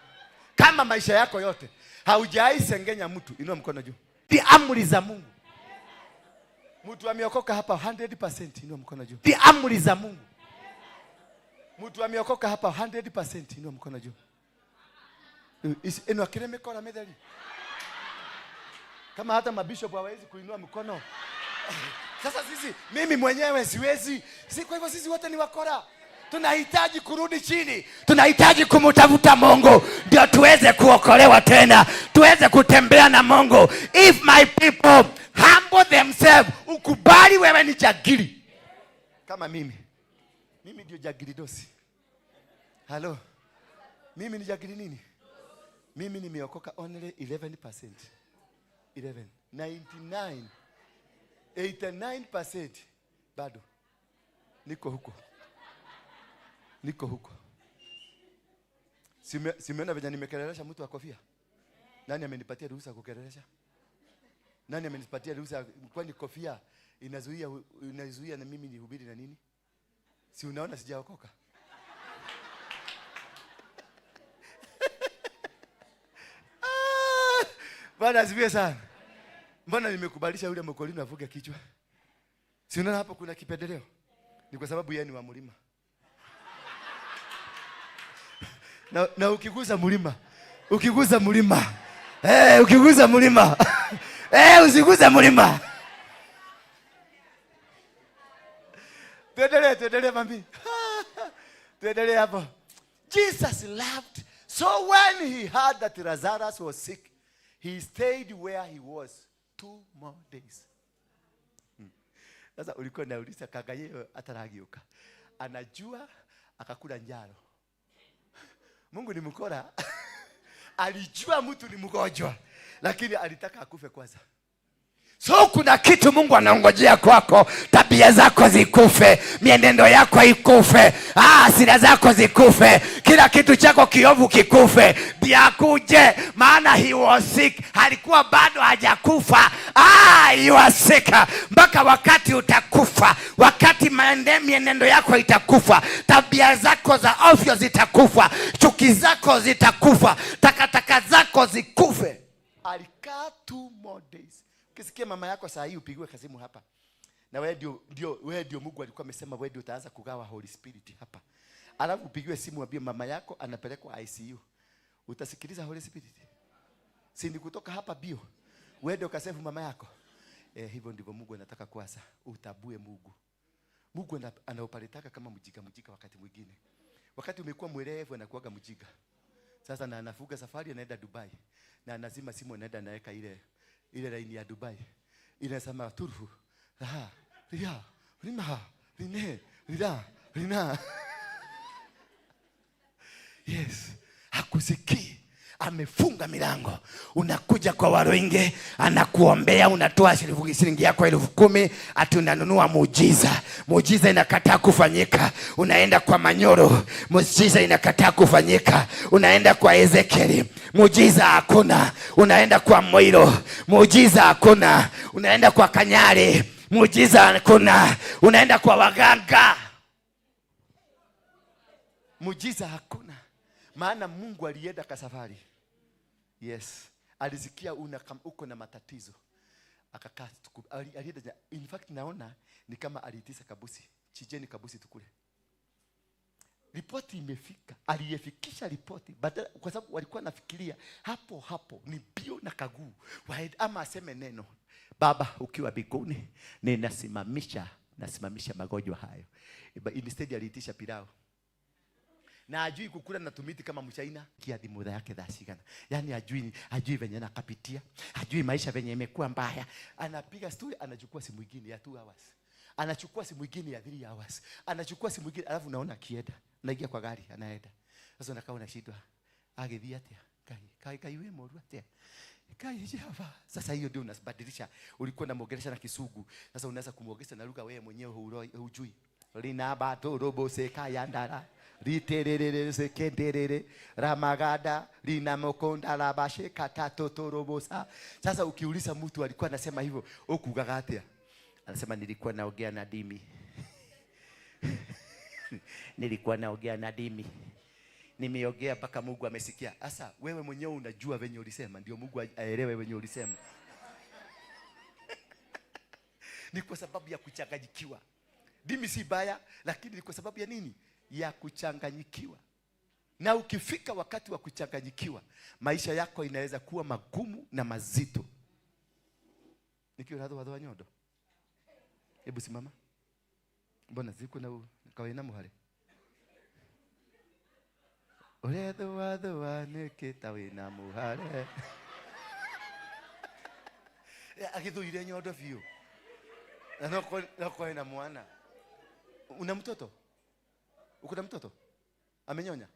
Kama maisha yako yote haujai sengenya mtu, inua mkono juu. Ni amri za Mungu. Mtu ameokoka hapa 100%, inua mkono juu. Ni amri za Mungu. Mtu ameokoka hapa 100%, inua mkono juu. Inua kile mikono mitheri. Kama hata mabishop hawawezi kuinua mkono. Sasa sisi, mimi mwenyewe siwezi. Si kwa hivyo sisi wote ni wakora. Tunahitaji kurudi chini. Tunahitaji kumtafuta Mungu ndio tuweze kuokolewa tena, tuweze kutembea na Mungu. If my people humble themselves, ukubali wewe ni jagiri. Kama mimi. Mimi ndio jagiri dosi. Halo. Mimi ni jagiri nini? Mimi nimeokoka only 11%. 11. 99. 89% bado niko huko. Niko huko. Simeona venye nimekelelesha mtu wa kofia? Nani amenipatia ruhusa kukelelesha? Nani amenipatia ruhusa? Kwani kofia inazuia na mimi nihubiri na nini? Si unaona sijaokoka? Bwana asifiwe sana. Mbona nimekubalisha yule mkolino avuke kichwa? Si unaona hapo kuna kipendeleo? Ni kwa sababu yeye ni wa mlima. Na ukigusa mlima, ukigusa mlima. Ukigusa mlima. Usiguze mlima. Tuendelee mami. Tuendelee hapo. Jesus loved. So when he heard that Lazarus was sick, he stayed where he was 2 more days. Sasa ulikuwa unauliza kaka yeye ataragiuka. Anajua akakula njaro. Mungu ni mkora. Alijua mtu ni mgonjwa, lakini alitaka akufe kwanza. So kuna kitu Mungu anaongojea kwako, tabia zako zikufe, mienendo yako ikufe, hasira zako zikufe, kila kitu chako kiovu kikufe, ndiye akuje. Maana he was sick, alikuwa bado hajakufa. You are sick mpaka wakati utakufa, wakati mienendo yako itakufa, tabia zako za ovyo zitakufa, chuki zako zitakufa, takataka zako zikufe. Alikaa 2 more days. Ukisikia mama yako saa hii upigiwe kasimu hapa. Na wewe ndio Mungu alikuwa amesema wewe ndio utaanza kugawa Holy Spirit hapa. Alafu upigiwe simu uambie mama yako anapelekwa ICU. Utasikiliza Holy Spirit? Si ni kutoka hapa bio. Wewe ndio kasefu mama yako. Hivyo ndivyo Mungu anataka kuasa. Utabue Mungu. Mungu anaopaletaka kama mjika mjika wakati mwingine. Wakati umekuwa mwerevu anakuaga mjika. Sasa na anafuga safari anaenda Dubai. Na anazima simu anaenda anaweka ile laini ya Dubai. Inasema turfu, raha, ria, rima, rine, rira, rina. Yes, hakusikii. Amefunga milango. Unakuja kwa Waruinge, anakuombea, unatoa shilingi yako 10,000, ati unanunua muujiza. Muujiza inakataa kufanyika. Unaenda kwa Manyoro, muujiza inakataa kufanyika. Unaenda kwa Ezekiel, muujiza hakuna. Unaenda kwa Moiro, muujiza hakuna. Unaenda kwa Kanyari, muujiza hakuna. Unaenda kwa waganga, muujiza hakuna. Maana Mungu alienda kwa safari. Yes, alisikia uko na matatizo. Akakaa alienda, in fact naona ni kama aliitisa kabusi. Chijeni kabusi tukule. Ripoti imefika. Aliyefikisha ripoti badala, kwa sababu walikuwa nafikiria hapo hapo ni bio na kaguu. Waende, ama aseme neno. Baba ukiwa mbinguni ninasimamisha magonjwa hayo. But instead aliitisha pilau. Na ajui kukula na tumiti kama mchaina, kiadi muda yake dhashigana. Yaani ajui venye anakapitia, ajui maisha venye imekuwa mbaya. Anapiga story, anachukua simu nyingine ya 2 hours. Anachukua simu nyingine ya 3 hours. Anachukua simu nyingine, alafu naona akienda. Anaingia kwa gari, anaenda. Sasa unakaa unashindwa. Agethia atia? Kai, kai, kai we moru atia? Kai Jehova. Sasa hiyo ndio unabadilisha. Ulikuwa unamuongelesha na Kisugu. Sasa unaanza kumuongelesha na lugha wewe mwenyewe hujui. Lina bato robo seka yandara. Riterere sekenderere ramagada lina mokonda labashe katatotorobosa. Sasa ukiuliza mtu alikuwa anasema hivyo, ukugaga atia? Anasema nilikuwa naongea na dimi. Nilikuwa naongea na dimi. Nimeongea mpaka Mungu amesikia. Sasa wewe mwenyewe unajua venye ulisema, ndio Mungu aelewe venye ulisema. Ni kwa sababu ya kuchanganyikiwa. Dimi si baya, lakini ni kwa sababu ya nini? Ya kuchanganyikiwa. Na ukifika wakati wa kuchanganyikiwa, maisha yako inaweza kuwa magumu na mazito. Nikiwa radho wa nyondo. Hebu simama. Mbona ziko na kawaida muhare? Uretho watho wa nikita wina muhare. Agithuire nyondo biũ. Na no ko na mwana. Una mtoto? Uko na mtoto? Amenyonya?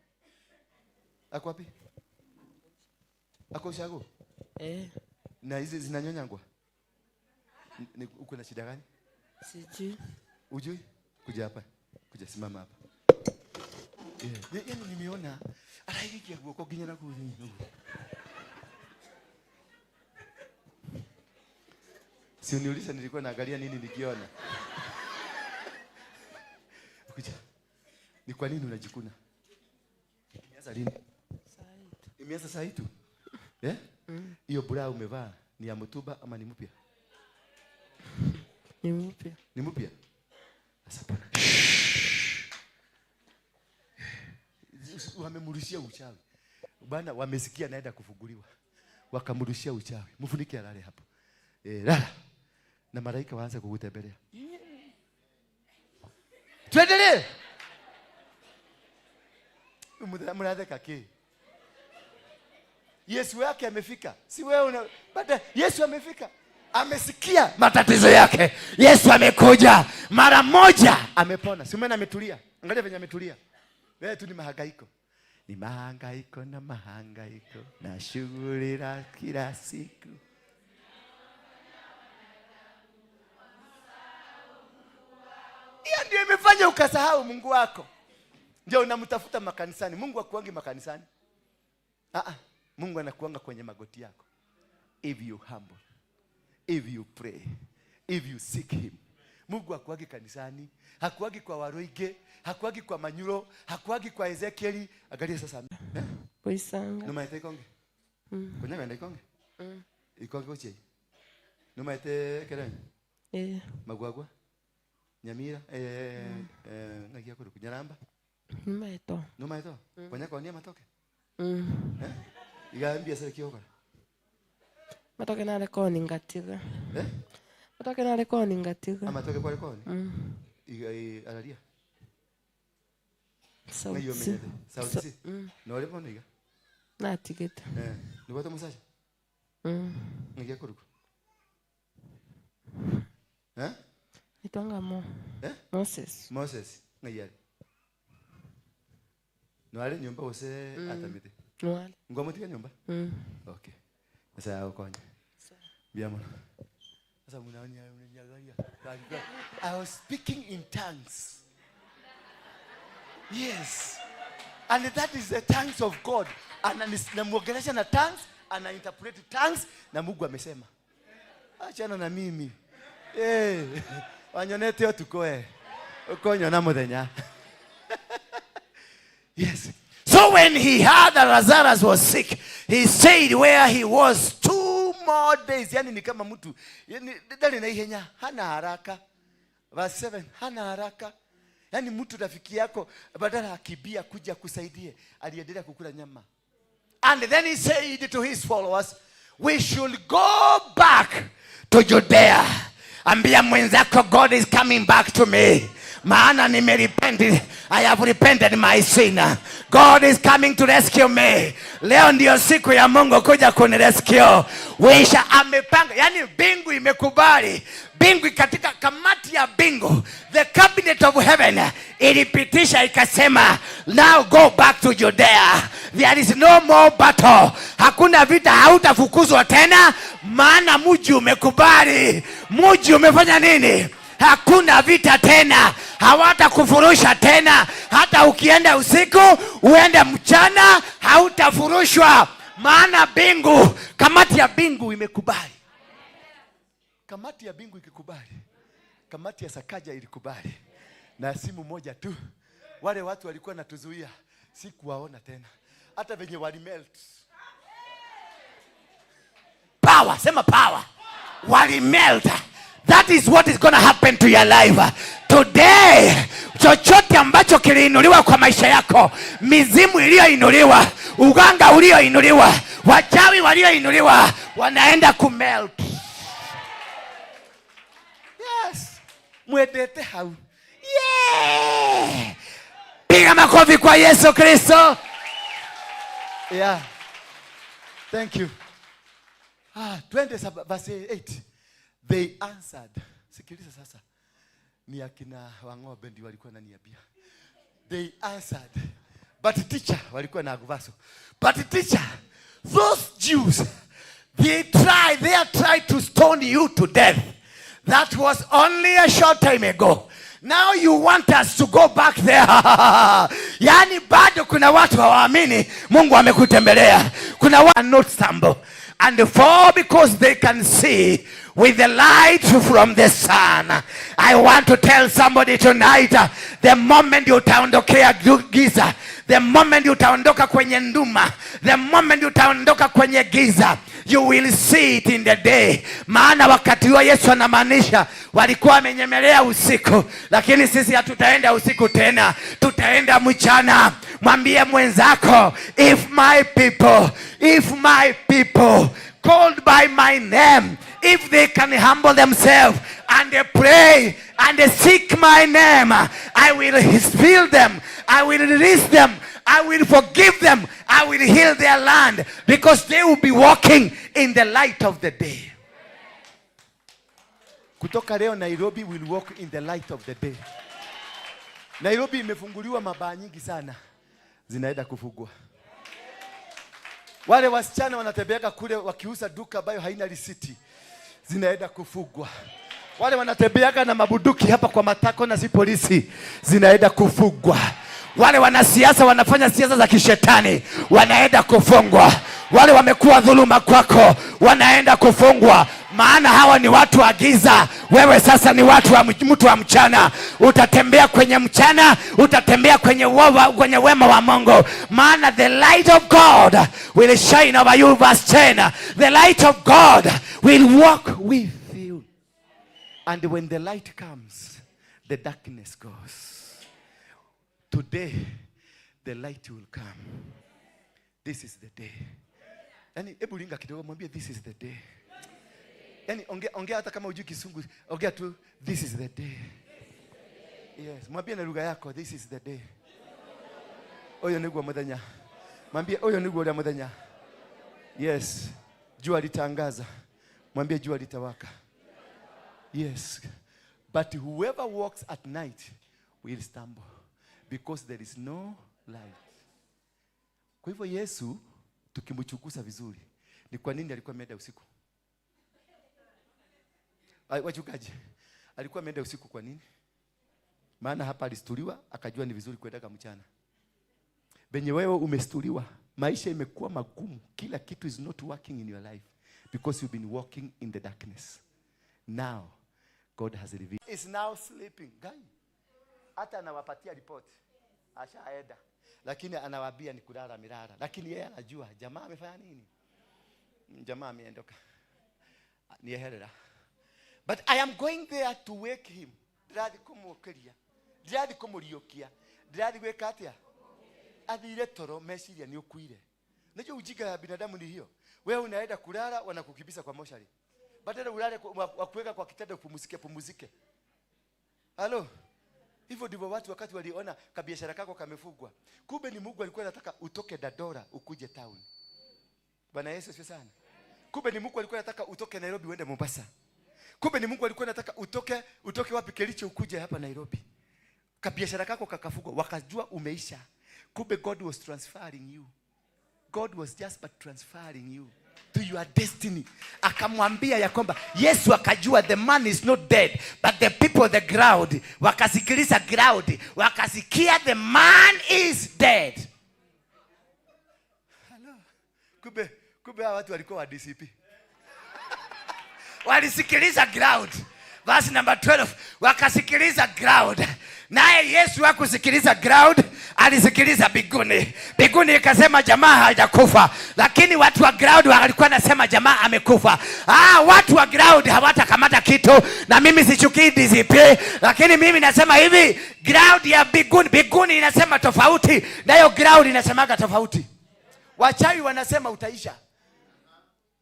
Ako wapi? Ako ushago? Na hizi zinanyonyangwa? Uko na shida gani? Sijui. Ujui? Kuja hapa. Kuja simama hapa. Yaani nimeona araigia guoko nginya na kuu. Si uniulize nilikuwa naangalia nini nikiona. Kuja. Ni kwa nini unajikuna? Imeanza lini? Imeanza saa hii tu. Eh? Hiyo bra umevaa ni ya mtuba ama ni mpya? Ni mpya. Ni mpya? Sasa bwana. Wamemrushia uchawi. Bwana wamesikia naenda kufunguliwa. Wakamrushia uchawi. Mfunike alale hapo. Lala. Na malaika waanze kukutembelea. Tuendelee. Mnatheka ki? Yesu yake amefika. Si wewe una baada Yesu amefika. Amesikia matatizo yake. Yesu amekuja mara moja amepona. Si umeona ametulia? Angalia venye ametulia. Wewe tu ni mahangaiko. Ni mahangaiko na mahangaiko na shughuli la kila siku. Hiyo ndio imefanya ukasahau Mungu wako. Ndio unamtafuta makanisani. Mungu hakuangi makanisani. Mungu anakuanga kwenye magoti yako. If you humble, if you pray, if you seek him. Mungu hakuangi kanisani, hakuangi kwa Waroige, hakuangi kwa Manyuro, hakuangi kwa Ezekieli. Angalia sasa. Boisanga. Numaete ikonge? Konya wenda ikonge? Ikonge koche. Numaete kereng? Magwagwa? Nyamira? Ngakia kuru Nyaramba? Numaeto. Numaeto? Konya konia matoke? Igambia sasa kiokora. Matoke na rekoni ngatiga. Matoke na rekoni ngatiga. Amatoke kwa rekoni? Iga alaria. Sauti. Sauti. No le pone iga. Na tiketa. Ni watu musacha? Ngiya kuruku. Nitwanga mo. Moses. Moses ngiya. No ale nyumba ose atamite. No ale. Ngwa mutika nyumba? Okay. Sasa ukonya. Biamo. Sasa mnaniangalia. I was speaking in tongues. Yes. And that is the tongues of God. Anamuongelesha na tongues, ana interpret tongues na Mungu amesema. Achana na mimi. Wanyonete otukoe. Ukonyo na muthenya. Yes. So when he heard that Lazarus was sick, he stayed where he was 2 more days. Yani ni kama mtu, yani dali na ihenya, hana haraka. Verse 7, hana haraka. Yani mtu rafiki yako badala akibia kuja kusaidie, aliendelea kukula nyama. And then he said to his followers, we should go back to Judea. Ambia mwenzako, God is coming back to me. Maana nimerepent, I have repented my sin. God is coming to rescue me. Leo ndio siku ya Mungu kuja kunirescue. Wisha amepanga, yani mbingu imekubali. Mbingu katika kamati ya mbingu, the cabinet of heaven ilipitisha ikasema, now go back to Judea. There is no more battle. Hakuna vita, hautafukuzwa tena, maana mji umekubali. Mji umefanya nini? Hakuna vita tena, hawatakufurusha tena. Hata ukienda usiku, uende mchana, hautafurushwa. Maana mbingu, kamati ya mbingu imekubali. Kamati ya mbingu ikikubali, kamati ya Sakaja ilikubali. Na simu moja tu, wale watu walikuwa natuzuia, sikuwaona tena. Hata venye walimelt. Power, sema power. Walimelt. That is what is going to happen to your life today. Chochote ambacho kiliinuliwa kwa maisha yako, mizimu iliyoinuliwa, uganga ulioinuliwa, wachawi walioinuliwa, wanaenda kumelt. Yes. Mwendete hau. Yeah. Piga makofi kwa Yesu Kristo. Yeah. Thank you. 20 verse 8. They answered. Sikiliza sasa. Ni akina Wang'ombe ndio walikuwa wananiambia. They answered. But teacher, walikuwa na Aguvaso. But teacher, those Jews, they are tried to stone you to death. That was only a short time ago. Now you want us to go back there. Yani bado kuna watu hawaamini Mungu amekutembelea. Kuna watu not stumble. And for because they can see with the light from the sun. I want to tell somebody tonight, the moment utaondokea giza, the moment utaondoka kwenye nduma, the moment utaondoka kwenye giza, you will see it in the day. Maana wakati huo Yesu anamaanisha walikuwa wamenyemelea usiku, lakini sisi hatutaenda usiku tena, tutaenda mchana. Mwambie mwenzako, if my people, if my people called by my name, if they can humble themselves and they pray and they seek my name, I will heal them, I will release them, I will forgive them, I will heal their land, because they will be walking in the light of the day. Kutoka leo Nairobi will walk in the light of the day. Nairobi imefunguliwa mabaa nyingi sana, zinaenda kufungwa. Wale wasichana wanatembeaga kule wakiuza duka ambayo haina risiti, zinaenda kufungwa. Wale wanatembeaga na mabuduki hapa kwa matako na si polisi, zinaenda kufungwa. Wale wanasiasa wanafanya siasa za kishetani wanaenda kufungwa. Wale wamekuwa dhuluma kwako wanaenda kufungwa, maana hawa ni watu wa giza. Wewe sasa ni watu wa mtu wa mchana. Utatembea kwenye mchana, utatembea kwenye wema wa Mungu, maana the light of God will shine over you. Verse 10, the light of God will walk with you. And when the light comes, the darkness goes. Today, the light will come. This is the day. Yani, hebu ringa kidogo, mwambie this is the day. Yani, ongea hata kama hujui Kisungu, ongea tu, this is the day. Yes, mwambie na lugha yako, this is the day. Oyo niguo muthenya. Mwambie oyo niguo uria muthenya. Yes, jua litangaza. Mwambie jua litawaka. Yes, but whoever walks at night will stumble because there is no light. Kwa hivyo Yesu tukimchunguza vizuri, ni kwa nini alikuwa ameenda usiku? Ai, wachungaji, alikuwa ameenda usiku kwa nini? Maana hapa alistuliwa akajua ni vizuri kuendaga mchana. Benye wewe umestuliwa, maisha imekuwa magumu, kila kitu is not working in your life because you've been walking in the darkness. Now God has revealed. Is now sleeping. Guy. Hata anawapatia report. Ashaenda. Lakini anawaambia ni kulala milala. Lakini yeye anajua jamaa amefanya nini? Jamaa ameondoka. Nieherera. But I am going there to wake him. Ndirathi kumukiria. Ndirathi kumuriukia. Ndirathi gwika atia? Athire toro meciria ni ukuire. Unajua ujinga ya binadamu ni hiyo. Wewe unaenda kulala wanakukimbiza kwa moshari. Badala ulale wakuweka kwa kitanda upumzike pumzike. Halo? Hivyo ndivyo watu wakati waliona kabiashara kako kamefungwa. Kumbe ni Mungu alikuwa anataka utoke Dandora ukuje town. Bwana Yesu asifiwe sana. Kumbe ni Mungu alikuwa anataka utoke Nairobi uende Mombasa. Kumbe ni Mungu alikuwa anataka utoke wapi Kericho ukuje hapa Nairobi. Kabiashara kako kakafungwa, wakajua umeisha. Kumbe God was transferring you. God was just but transferring you to your destiny. Akamwambia ya kwamba Yesu akajua the man is not dead, but the people the ground wakasikiliza ground, wakasikia the man is dead. Hello. Kumbe hawa watu walikuwa wa DCP. Walisikiliza ground. Verse number 12, wakasikiliza ground. Naye Yesu hakusikiliza ground, alisikiliza biguni. Biguni ikasema jamaa hajakufa, lakini watu wa ground walikuwa wanasema jamaa amekufa. Watu wa ground hawatakamata kitu, na mimi sichukii DCP, lakini mimi nasema hivi, ground ya biguni, biguni inasema tofauti, nayo ground inasemaga tofauti. Wachawi wanasema utaisha.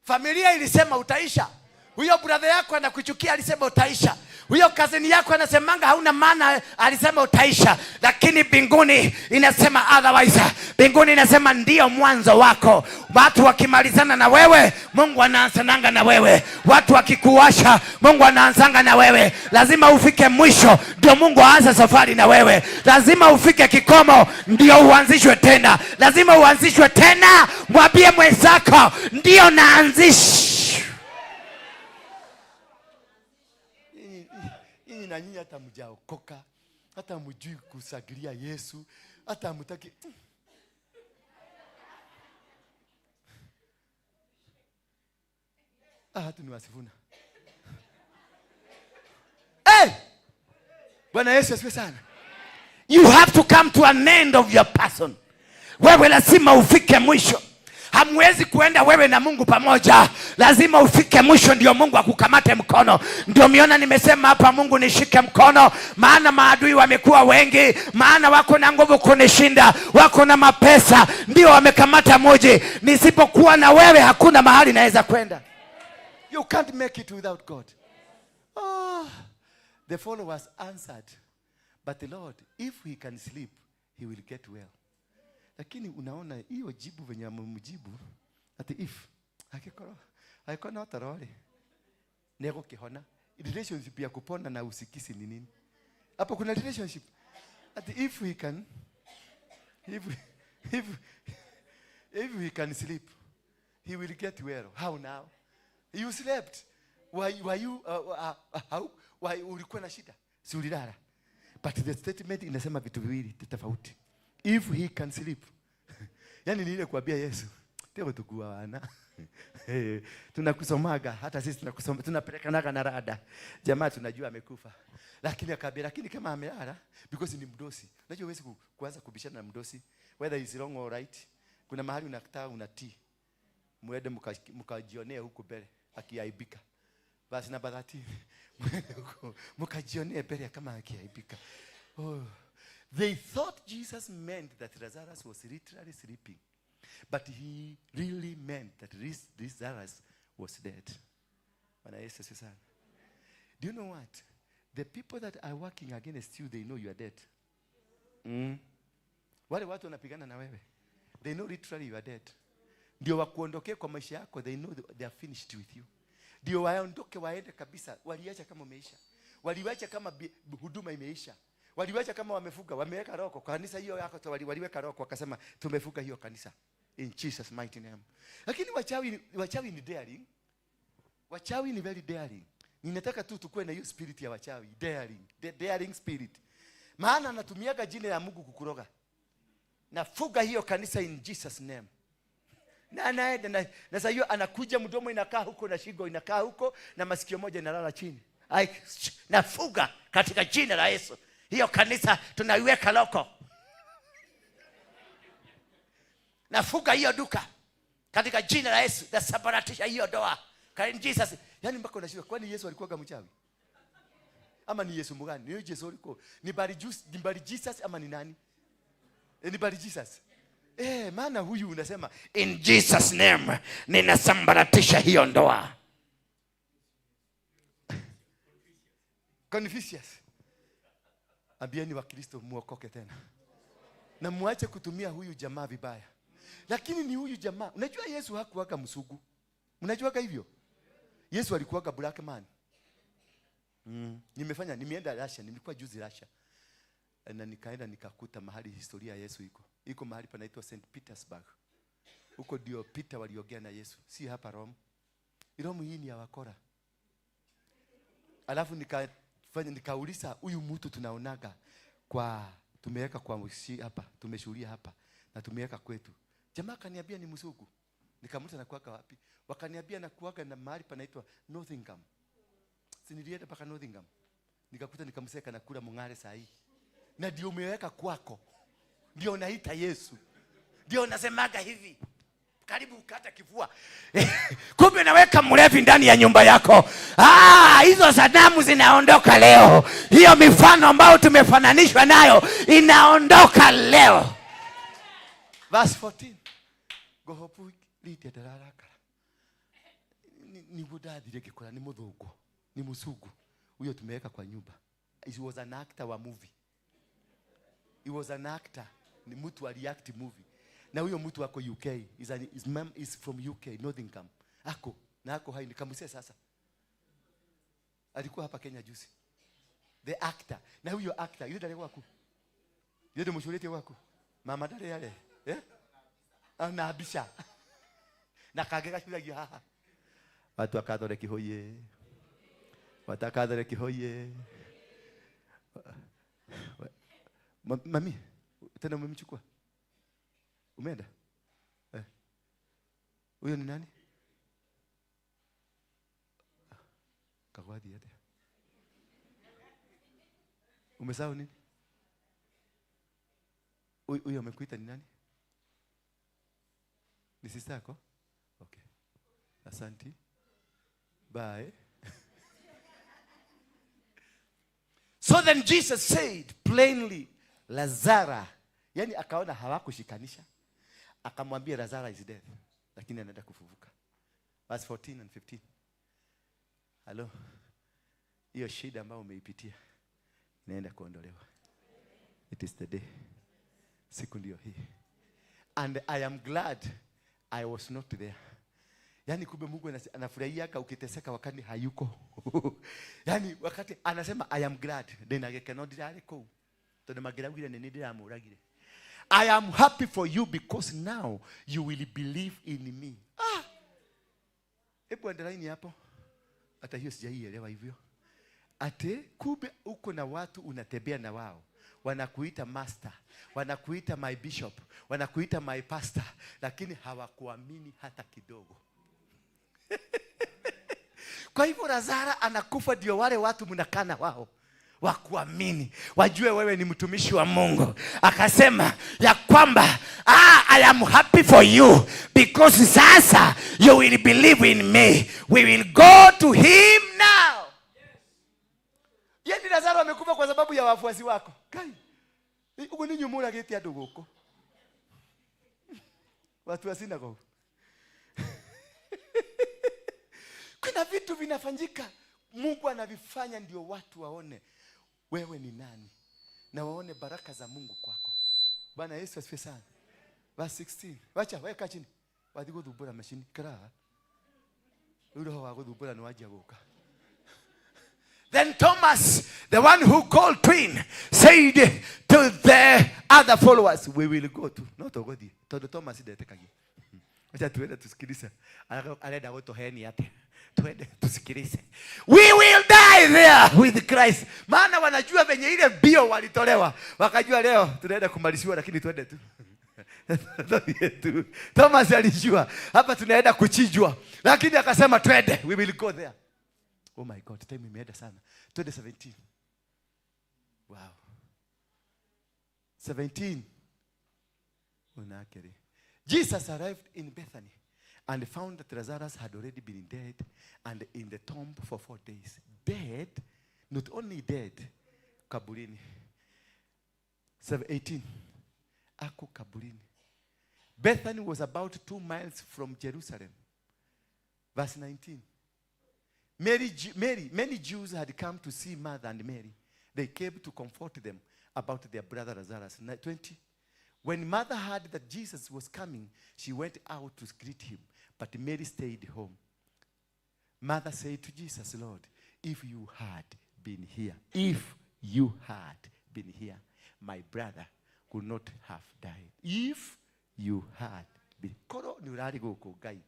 Familia ilisema utaisha. Huyo brother yako anakuchukia alisema utaisha. Huyo cousin yako anasemanga hauna maana alisema utaisha. Lakini mbinguni inasema otherwise. Mbinguni inasema ndio mwanzo wako. Watu wakimalizana na wewe, Mungu anaanzanga na wewe. Watu wakikuasha, Mungu anaanzanga na wewe. Lazima ufike mwisho ndio Mungu aanze safari na wewe. Lazima ufike kikomo ndio uanzishwe tena. Lazima uanzishwe tena. Mwambie mwenzako ndio naanzisha. Nyinyi na nyinyi hata mjaokoka, hata mjui kusagilia Yesu, hata mtaki. Hatu ni wasifuna. Hey! Bwana Yesu asifiwe sana. You have to come to an end of your person. Wewe lazima ufike mwisho. Hamwezi kuenda wewe na Mungu pamoja. Lazima ufike mwisho ndio Mungu akukamate mkono. Ndio miona nimesema hapa, Mungu nishike mkono, maana maadui wamekuwa wengi, maana wako na nguvu kunishinda, wako na mapesa, ndio wamekamata mji. Nisipokuwa na wewe hakuna mahali naweza kwenda. You can't make it without God. Oh, the followers answered, but the Lord, if he can sleep, he will get well. Lakini unaona hiyo jibu venye amemjibu ati if akikorwo angĩkorwo no toro rĩ nĩegũkĩhona. Relationship ya kupona na usikisi ni nini? Hapo kuna relationship ati if he can, if he can sleep, he will get well. How now? You slept. Why were you how, why ulikuwa na shida? Si ulilala? But the statement inasema vitu viwili tofauti. If he can sleep. Yani ni ile kuambia Yesu, teo tukua wana. Tunakusomaga, hata sisi tunakusoma, tunapelekanaga na rada. Jamaa tunajua amekufa. Lakini akaambia, lakini kama amelala, because ni mdosi. Unajua huwezi kuanza kubishana na mdosi whether is wrong or right. Kuna mahali unakataa unatii. Muende mkajionee huko mbele akiaibika. Basi namba 13. Muende huko mkajionee mbele kama akiaibika. Oh. They thought Jesus meant that Lazarus was literally sleeping. But he really meant that this Lazarus was dead. Bwana Yesu asifiwe sana. Do you know what? The people that are working against you, they know you are dead. Wale watu wanapigana na wewe, they know literally you are dead. Ndio wakuondokee kwa maisha yako, they know they are finished with you. Ndio waondoke waende kabisa, waliacha kama umeisha. Waliacha kama huduma imeisha. Waliwacha kama wamefuga, wameweka roko. Kanisa hiyo yako tu waliweka roko wakasema tumefuga hiyo kanisa in Jesus mighty name. Lakini wachawi ni daring. Wachawi ni very daring. Ninataka tu tukue na hiyo spirit ya wachawi, daring, the daring spirit. Maana anatumiaga jina la Mungu kukuroga. Nafuga hiyo kanisa in Jesus name. Na anaenda na sasa hiyo anakuja, mdomo inakaa huko na shingo inakaa huko na masikio moja inalala chini. Ai, nafuga katika jina la Yesu. Hiyo kanisa tunaiweka loko. Nafuga hiyo duka katika jina la Yesu. Nasambaratisha hiyo doa katika Jesus. Yani mpaka unashindwa, kwani Yesu alikuwa mchawi? Ama ni Yesu mgani? Ni Yesu alikuwa ni bali Jesus, ni bali Jesus ama ni nani? Ni bali Jesus. Maana huyu unasema in Jesus name ninasambaratisha hiyo ndoa. Confucius. Ambieni wa Kristo muokoke tena. Na muache kutumia huyu jamaa vibaya. Lakini ni huyu jamaa. Unajua Yesu hakuwaga msugu. Unajuaga hivyo? Yesu alikuwaga black man. Nimeenda Russia, nilikuwa juzi Russia. Na nikaenda nikakuta mahali historia ya Yesu iko. Iko mahali panaitwa St. Petersburg. Huko ndio Peter waliongea na Yesu, si hapa Rome. Rome hii ni ya wakora. Alafu nikauliza huyu mtu tunaonaga kwa tumeweka kwa msi hapa, tumeshuhudia hapa na tumeweka kwetu. Jamaa akaniambia ni mzungu. Nikamuuliza nakuaga wapi? Wakaniambia nakuaga na mahali panaitwa Nottingham. Si nilienda mpaka Nottingham. Nikakuta nikamseka na kula mungare saa hii. Na ndio umeweka kwako. Ndio unaita Yesu. Ndio unasemaga hivi. Karibu ukata kifua. Kumbe naweka mlevi ndani ya nyumba yako. Hizo sanamu zinaondoka leo. Hiyo mifano ambayo tumefananishwa nayo inaondoka leo. Verse 14. Gohopu litia dararakara. Ni gudathire gikora ni muthungu, ni musungu. Huyo tumeweka kwa nyumba. He was an actor wa movie. He was an actor. Ni mtu aliact movie. Na huyo mtu wako UK, is from UK, Nottingham. Ako, na ako hai, nikamwambia sasa. Alikuwa hapa Kenya juzi. The actor. Na huyo actor, yule dale wako. Yule mshulete wako. Mama dale yale. Eh? Anabisha. Na kagega shulagia haha. Watu wakadore kihoye. Watakadore kihoye. Mami, tena umemchukua? Umeenda? Huyo ni nani? Kwathiĩ atĩa? Umesahau nini? Huyo amekuita ni nani? Ni sister yako? Okay. Asante. Bye. So then Jesus said plainly, Lazara. Yani akaona hawakushikanisha. Akamwambia Lazara is dead. Lakini anaenda kufufuka. Verse 14 and 15. Hello. Hiyo shida ambayo umeipitia inaenda kuondolewa. It is the day. Siku ndio hii. And I am glad I was not there. Yaani kumbe Mungu anafurahiaka ukiteseka wakati hayuko. Yaani wakati anasema I am glad, ndina gĩkeno ndirarĩ kũu. Tondũ mangĩraugire nĩ niĩ ndĩramũragire. I am happy for you because now you will believe in me. Ah! Hebu underline hapo. Hata hiyo sijaielewa hivyo. Ate kumbe uko na watu unatembea na wao. Wanakuita master, wanakuita my bishop, wanakuita my pastor, lakini hawakuamini hata kidogo. Kwa hivyo Lazara anakufa ndio wale watu mnakana wao wakuamini, wajue wewe ni mtumishi wa Mungu. Akasema ya kwamba I am happy for you because sasa you will believe in me. We will go to him now. Yaani Lazaro amekufa kwa sababu ya wafuasi wako. Kai. Ugo ninyi muragĩte andũ gũkũ. Watu wa synagogue. Kuna vitu vinafanyika, Mungu anavifanya ndio watu waone wewe ni nani na waone baraka za Mungu kwako. Bwana Yesu asifiwe sana. Verse 16. Wacha weka chini. Wathi gũthumbũra machini kara. Rĩu roho wa gũthumbũra nĩ wanjia gũka. Then Thomas, the one who called twin, said to the other followers, we will go to. No tũgũthiĩ. Tondũ Thomas ndetĩkagia. Wacha tuende tusikilize. Arenda gũtũhenia atĩa? Tuende tusikilize. We will die there with Christ. Maana wanajua venye ile bio walitolewa. Wakajua leo tunaenda kumaliziwa, lakini tuende tu. Thomas alijua hapa tunaenda kuchinjwa, lakini akasema twende, we will go there. Oh my God, time imeenda sana. Twende 17. Wow. 17. Unakeri. Jesus arrived in Bethany and found that Lazarus had already been dead and in the tomb for 4 days. Dead, not only dead, kaburini. 18. Ako kaburini. Bethany was about 2 miles from Jerusalem. Verse 19. Many Jews had come to see Martha and Mary. They came to comfort them about their brother Lazarus. 20. When Martha heard that Jesus was coming, she went out to greet him, but Mary stayed home. Martha said to Jesus, Lord, if you had been here, if you had been here, my brother could not have died. If you had been. Koro ni urari gũkũ Ngai.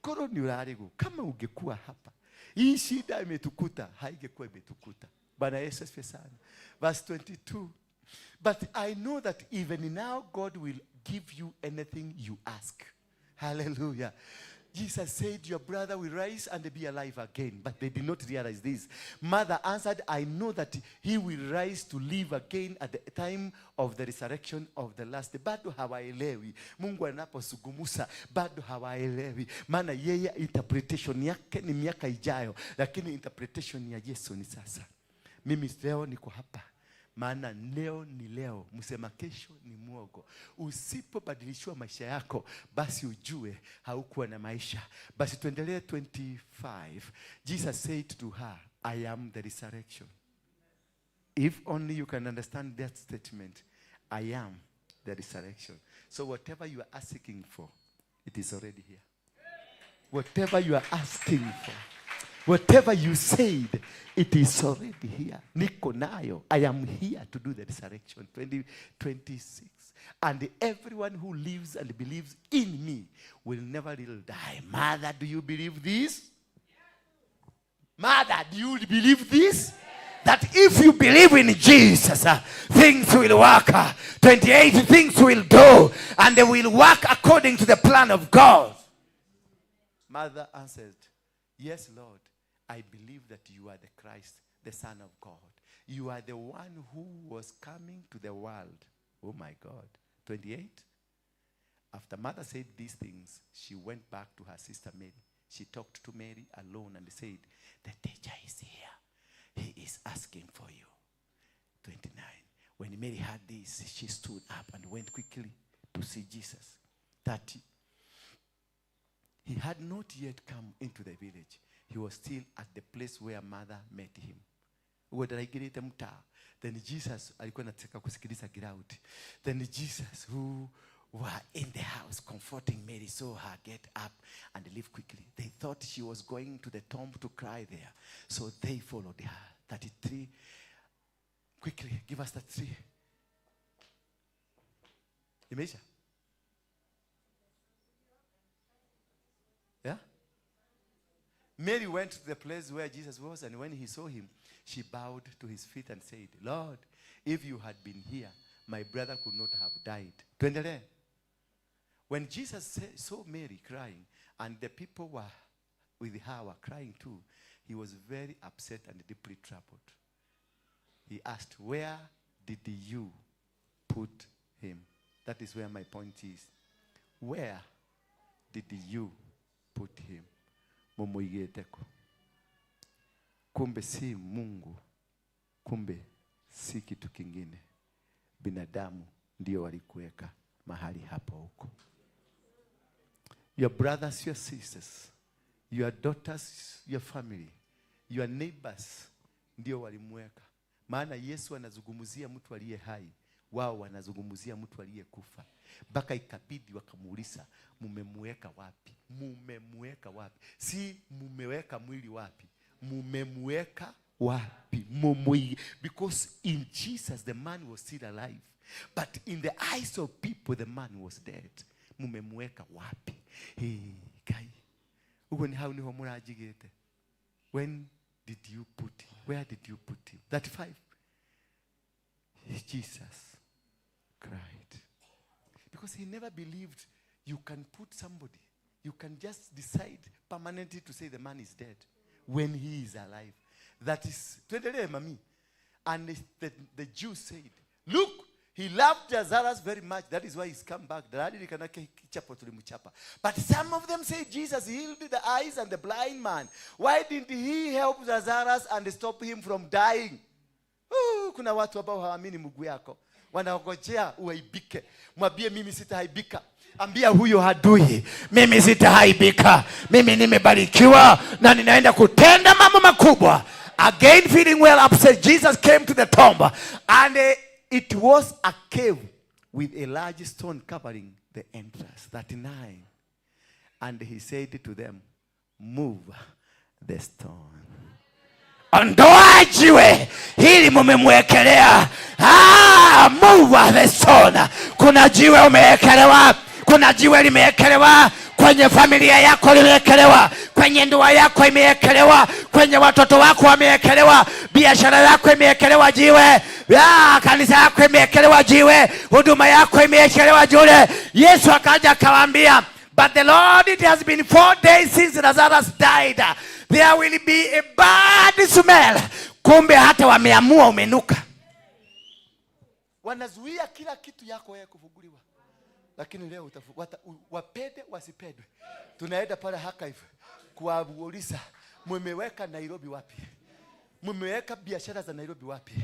Koro ni urari gũkũ. Kama ungekuwa hapa, hii shida imetukuta, haingekuwa imetukuta. Bwana Yesu asifiwe sana. Verse 22. But I know that even now God will give you anything you ask. Hallelujah. Jesus said, your brother will rise and be alive again. But they did not realize this. Mother answered, I know that he will rise to live again at the time of the resurrection of the last. Bado hawaelewi. Mungu anaposungumusa, bado hawaelewi. Maana yeye interpretation yake ni miaka ijayo, lakini interpretation ya Yesu ni sasa. Mimi leo niko hapa. Maana leo ni leo, msema kesho ni muogo. Usipobadilishwa maisha yako, basi ujue haukuwa na maisha. Basi tuendelee 25. Jesus said to her, I am the resurrection. If only you can understand that statement. I am the resurrection. So whatever you are asking for, it is already here. Whatever you are asking for, whatever you said, it is already here. Niko nayo. I am here to do the resurrection. 2026. And everyone who lives and believes in me will never really die. Mother, do you believe this? Mother, do you believe this? That if you believe in Jesus, things will work. 28 things will do. And they will work according to the plan of God. Mother answered, yes, Lord. I believe that you are the Christ, the Son of God. You are the one who was coming to the world. Oh my God. 28. After Martha said these things, she went back to her sister Mary. She talked to Mary alone and said, The teacher is here. He is asking for you. 29. When Mary heard this, she stood up and went quickly to see Jesus. 30. He had not yet come into the village. He was still at the place where mother met him. Ũguo ndaraingĩrĩte mtaa. Then Jesus alikuwa anataka kusikiliza ground. Then Jesus, who were in the house comforting Mary, saw her get up and leave quickly. They thought she was going to the tomb to cry there. So they followed her. 33. Quickly, give us 33. Imeisha? Yeah? Mary went to the place where Jesus was, and when he saw him, she bowed to his feet and said, Lord, if you had been here, my brother could not have died. Tuendelee. When Jesus saw Mary crying, and the people were with her were crying too, he was very upset and deeply troubled. He asked, Where did you put him? That is where my point is. Where did you put him? Mumuigĩte kũ? Kumbe si Mungu, kumbe si kitu kingine. Binadamu ndio walikuweka mahali hapo huko. Your brothers, your sisters, your daughters, your family, your neighbors ndio walimweka. Maana Yesu anazungumzia mtu aliye hai, wao wanazungumzia mtu aliyekufa. Mpaka ikabidi wakamuuliza, mumemweka wapi? Mumemweka wapi? Si mumeweka mwili wapi? Mumemweka wapi? Because in Jesus the man was still alive. But in the eyes of people the man was dead. Mumemweka wapi? Hey, guy. Ugo ni hau niho murajigite. When did you put him? Where did you put him? 35. Jesus cried. Because he never believed you can put somebody, you can just decide permanently to say the man is dead when he is alive. That is, tuendelee mami. And the Jews said, look, he loved Lazarus very much. That is why he's come back. But some of them say Jesus healed the eyes and the blind man. Why didn't he help Lazarus and stop him from dying? Ooh, kuna watu ambao hawaamini Mungu yako. Wanaongojea uaibike. Mwambie mimi sitaaibika. Ambia huyo hadui, mimi sitaaibika. Mimi nimebarikiwa na ninaenda kutenda mambo makubwa. Again feeling well upset, Jesus came to the tomb, and it was a cave with a large stone covering the entrance. 39. And he said to them, move the stone. Ondoa jiwe hili mumemwekelea. Move the stone. Kuna jiwe umewekelewa, kuna jiwe limewekelewa kwenye familia yako, limewekelewa kwenye ndoa yako, imewekelewa kwenye watoto wako, wamewekelewa biashara yako, imewekelewa jiwe, kanisa yako imewekelewa jiwe, huduma yako imewekelewa jiwe. Yesu akaja akawaambia, but the Lord, it has been 4 days since Lazarus died. There will be a bad smell. Kumbe hata wameamua umenuka. Wanazuia kila kitu yako wewe kufunguliwa. Lakini leo wapende wasipendwe. Tunaenda pale archive kuwauliza, mmeweka Nairobi wapi? Mmeweka biashara za Nairobi wapi?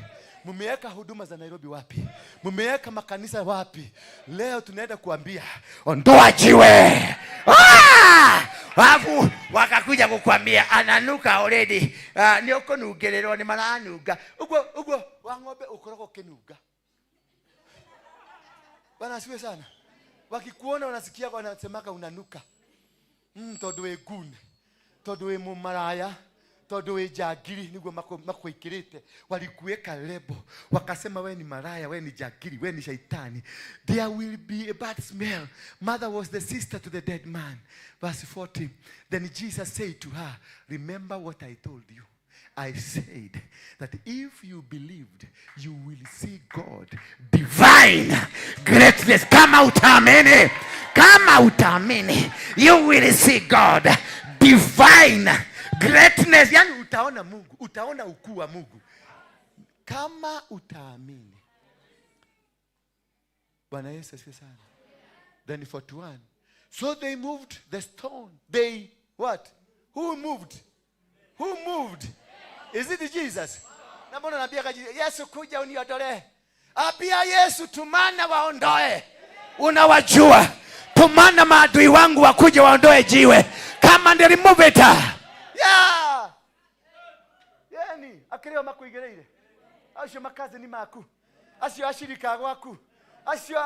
Mmeweka huduma za Nairobi wapi? Mmeweka makanisa wapi? Leo tunaenda kuambia, ondoa jiwe. Wafu wakakuja kukwambia ananuka already. Ni ukunungererwo ni maranunga. Uguo uguo wa ng'ombe ukoragwo ukinunga. Bwana asifiwe sana. Wakikuona wanasikia wanasemaka unanuka. Tondu wi ngune, tondu wi mumaraya, tondu wi jangiri, niguo makuikirite. Walikuweka lebo, wakasema we ni maraya, we ni jangiri, we ni shaitani. There will be a bad smell. Mother was the sister to the dead man. Verse 40. Then Jesus said to her, remember what I told you. I said that if you believed, you will see God divine greatness. Kama utaamini, kama utaamini, you will see God divine Greatness, yani utaona Mungu, utaona ukuu wa Mungu kama utaamini. Bwana Yesu asifiwe sana. Then 41. So they moved the stone. They what? Who moved? Who moved? Is it Jesus? Na mbona naambia kaji Yesu kuja uniondolee. Apia Yesu tumana waondoe. Unawajua. Tumana maadui wangu wakuje waondoe jiwe. Come and remove it. Yeah. Yani akireo makuigereire. Acio makazi ni maku. Acio ashirika gwaku. Acio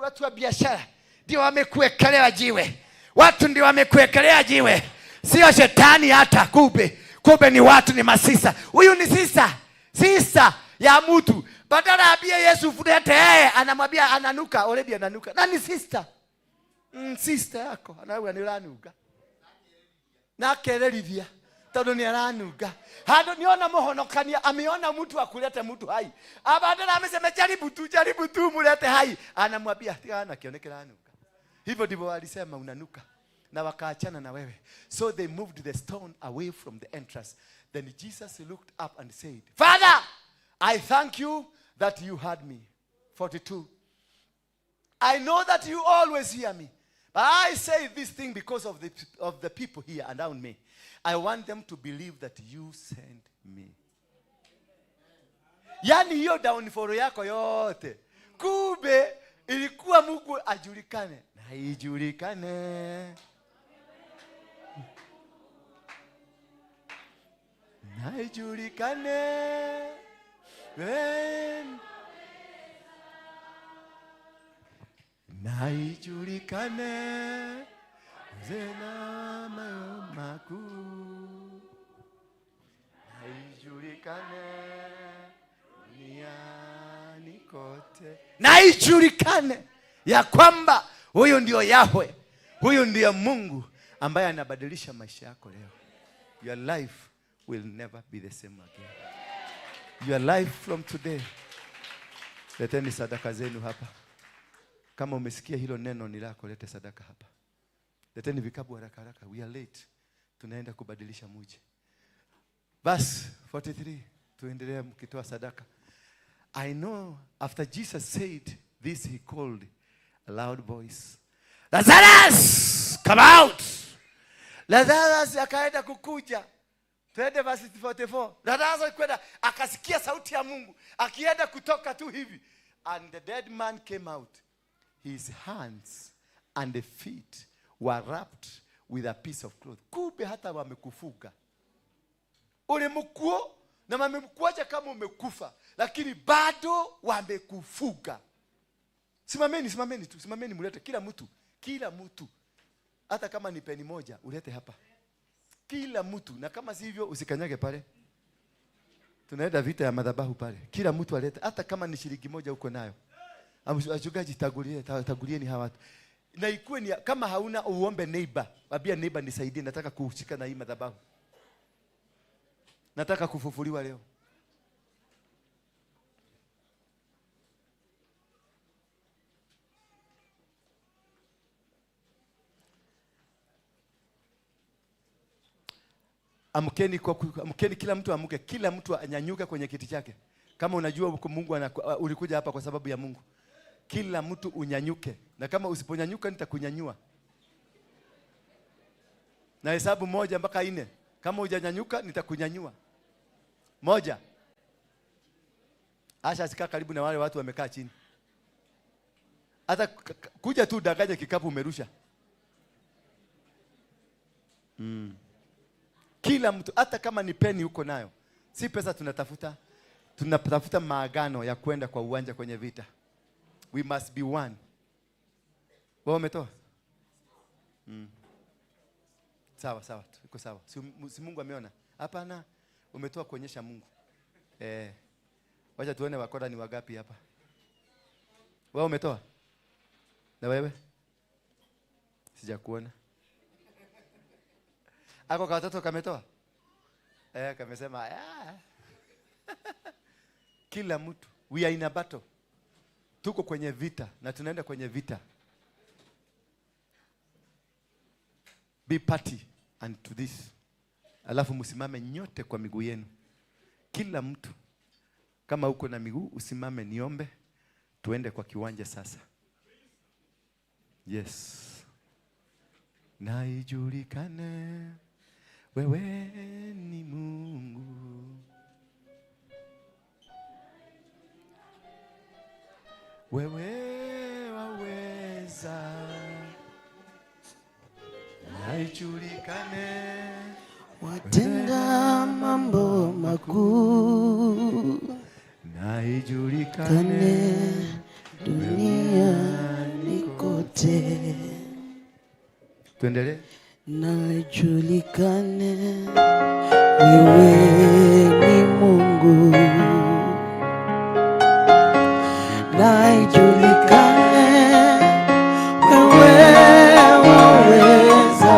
watu wa biashara ndio wamekuwekelea jiwe. Watu ndio wamekuwekelea jiwe. Sio shetani hata kumbe. Kumbe ni watu, ni masisa. Huyu ni sisa. Sisa ya mtu. Badala abie Yesu fulete yeye, anamwambia ananuka, already ananuka. Na ni sister. Sister yako anawe ni ranuka. Na akererithia tondu ni aranuka. Hando niona muhonokania, ameona mtu akulete mtu hai. Badala amesema jaribu tu, jaribu tu mulete hai. Anamwambia tigana kioneke ranuka. Hivyo ndivyo walisema unanuka. Na wakaachana na wewe. So they moved the stone away from the entrance. Then Jesus looked up and said, Father, I thank you that you heard me. 42. I know that you always hear me. But I say this thing because of the people here around me. I want them to believe that you sent me. Yani hiyo downfall yako yote. Kumbe ilikuwa Mungu ajulikane. Na ijulikane. Na ijulikane. Na ijulikane. Zena mayo makuu. Na ijulikane duniani kote. Na ijulikane ya kwamba huyu ndio Yahweh, huyu ndio Mungu ambaye anabadilisha maisha yako leo. Your life will never be the same again. Your life from today. Leteni sadaka zenu hapa. Kama umesikia hilo neno ni lako, lete sadaka hapa. Leteni vikapu haraka haraka. We are late. Tunaenda kubadilisha mji. Verse 43. Tuendelee mkitoa sadaka. I know after Jesus said this, he called a loud voice, Lazarus, come out. Lazarus akaenda kukuja. Twende verse 44. Lazarus kwenda akasikia sauti ya Mungu akienda kutoka tu hivi. And the dead man came out. His hands and the feet were wrapped with a piece of cloth. Kumbe hata wamekufuga. Ulimkuo na wamekuacha kama umekufa, lakini bado wamekufuga. Simameni, simameni tu, simameni mulete kila mtu, kila mtu. Hata kama ni peni moja, ulete hapa. Kila mtu, na kama sivyo usikanyage pale. Tunaenda vita ya madhabahu pale. Kila mtu alete, hata kama ni shilingi moja uko nayo. Wachungaji tagulie, tagulieni hawa watu. Na ikuwe ni kama hauna uombe neighbor. Mwambie neighbor nisaidie, nataka kuhusika na hii madhabahu. Nataka kufufuliwa leo. Amkeni, amkeni, kila mtu amke, kila mtu anyanyuke kwenye kiti chake. Kama unajua Mungu ulikuja hapa kwa sababu ya Mungu. Kila mtu unyanyuke. Na kama usiponyanyuka nitakunyanyua. Na hesabu 1 mpaka 4. Kama hujanyanyuka nitakunyanyua. 1. Asha sikaa karibu na wale watu wamekaa chini. Hata kuja tu danganya kikapu umerusha. Kila mtu, hata kama ni peni uko nayo. Si pesa tunatafuta. Tunatafuta maagano ya kwenda kwa uwanja kwenye vita. We must be one. Wewe umetoa? Sawa sawa, iko sawa. Si Mungu ameona? Hapana, umetoa kuonyesha Mungu. Wacha tuone wakora ni wagapi hapa. Wewe umetoa? Na wewe? Sijakuona. Ako kwa watoto kametoa? Kamesema, Kila mtu, we are in a battle. Tuko kwenye vita na tunaenda kwenye vita. Be party and to this. Alafu msimame nyote kwa miguu yenu. Kila mtu kama uko na miguu usimame niombe. Tuende kwa kiwanja sasa. Yes. Na ijulikane wewe ni Mungu. Wewe waweza. Na ijulikane watenda mambo makuu. Na ijulikane duniani kote. Tuendelee. Na ijulikane wewe ni Mungu. Na ijulikane wewe waweza.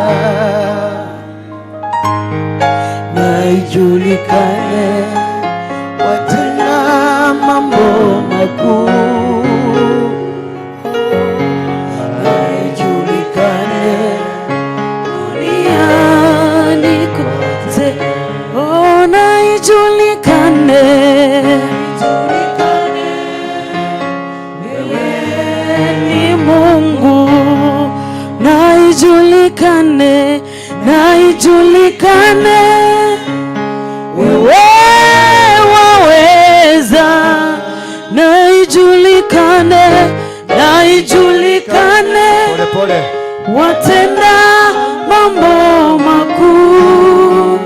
Na ijulikane watenda mambo makuu. Na ijulikane duniani kote. Oh, na ijulikane wewe ni Mungu. Na ijulikane, na ijulikane wewe waweza. Na ijulikane, na ijulikane pole pole watenda mambo makuu.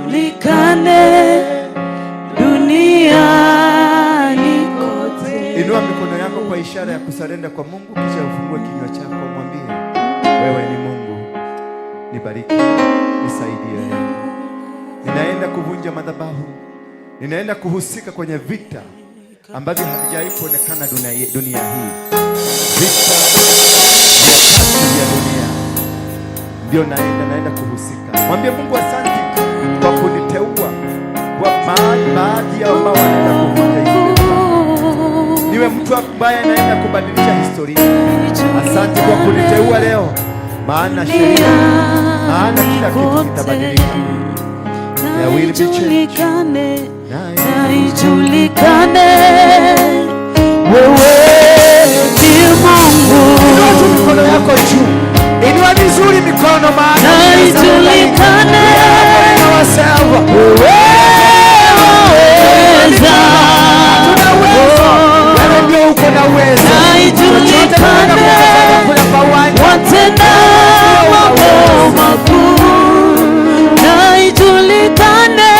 Ijulikane duniani kote. Inua mikono yako kwa ishara ya kusarenda kwa Mungu, kisha ufungue kinywa chako mwambie, wewe ni Mungu, nibariki, nisaidie. Ninaenda kuvunja madhabahu, ninaenda kuhusika kwenye vita ambavyo havijawahi kuonekana dunia hii. Vita vya dunia ndio naenda kuhusika. Mwambie Mungu asante kwa kuniteua kwa baadhi ya ambao wanaenda kuvunja hizi vita. Niwe mtu ambaye anaenda kubadilisha historia. Asante kwa kuniteua leo, maana sheria, maana kila kitu kitabadilika. There will be change. Na ijulikane wewe ni Mungu. Inua tu mikono yako juu. Inua vizuri mikono, maana na ijulikane wewe waweza. Tuna uwezo. Wewe ndio uko na uwezo. Na ijulikane watenda mambo makuu. Na ijulikane,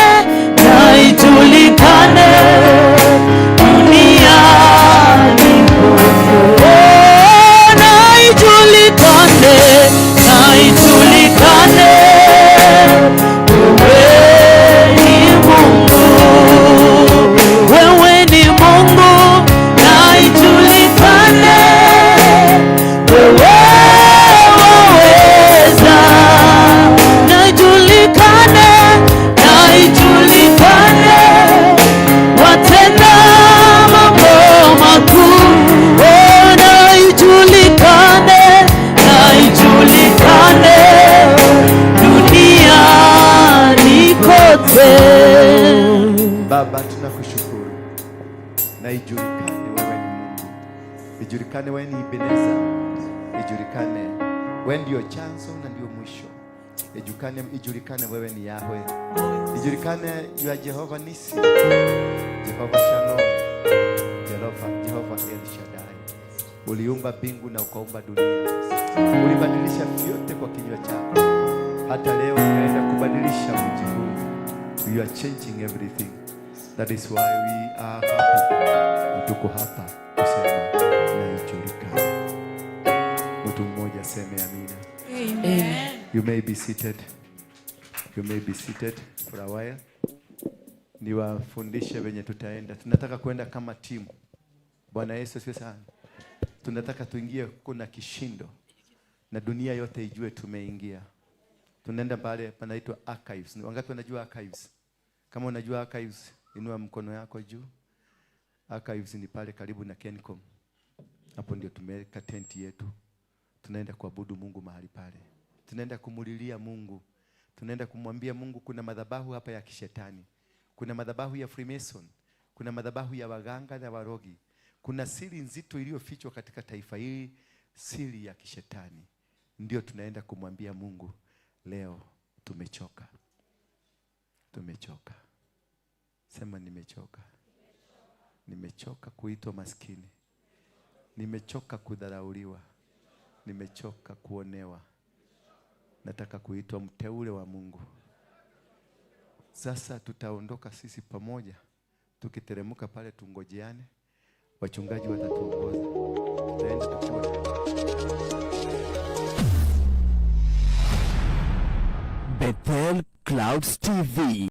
na ijulikane duniani kote. Oh, na ijulikane, na ijulikane wewe ni Mungu. Wewe ni Mungu. Na ijulikane wewe waweza. Na ijulikane, na ijulikane watenda mambo makuu. Oh, na ijulikane, na ijulikane duniani kote. Baba, tunakushukuru. Na ijulikane wewe ni Mungu. Ijulikane wewe ni Ebeneza. Ijulikane wewe ndio chanzo na ndio mwisho. Ijulikane wewe ni Yahweh. Ijulikane you are Jehovah Nisi, Jehovah Shalom, Jehovah El Shaddai. Uliumba mbingu na ukaumba dunia. Ulibadilisha vyote kwa kinywa chako. Hata leo unaenda kubadilisha mji huu. You are changing everything. That is why we are happy. Tuko hapa kusema na ijulikane. Mtu mmoja aseme amina. Amen. You may be seated. You may be seated for a while. Niwafundishe venye tutaenda. Tunataka kwenda kama timu. Bwana Yesu asifiwe sana. Tunataka tuingie kuna kishindo na dunia yote ijue tumeingia. Tunaenda pale panaitwa archives. Wangapi wanajua archives? Kama unajua archives, inua mkono yako juu. Archives ni pale karibu na Kencom. Hapo ndio tumeweka tenti yetu. Tunaenda kuabudu Mungu mahali pale. Tunaenda kumulilia Mungu. Tunaenda kumwambia Mungu kuna madhabahu hapa ya kishetani. Kuna madhabahu ya Freemason. Kuna madhabahu ya waganga na warogi. Kuna siri nzito iliyofichwa katika taifa hili, siri ya kishetani. Ndio tunaenda kumwambia Mungu leo, tumechoka. Tumechoka. Sema nimechoka. Nimechoka kuitwa maskini. Nimechoka kudharauliwa. Nimechoka kuonewa. Nataka kuitwa mteule wa Mungu. Sasa tutaondoka sisi pamoja. Tukiteremka pale tungojeane. Wachungaji watatuongoza. Tutaenda tukiwa Bethel Clouds TV.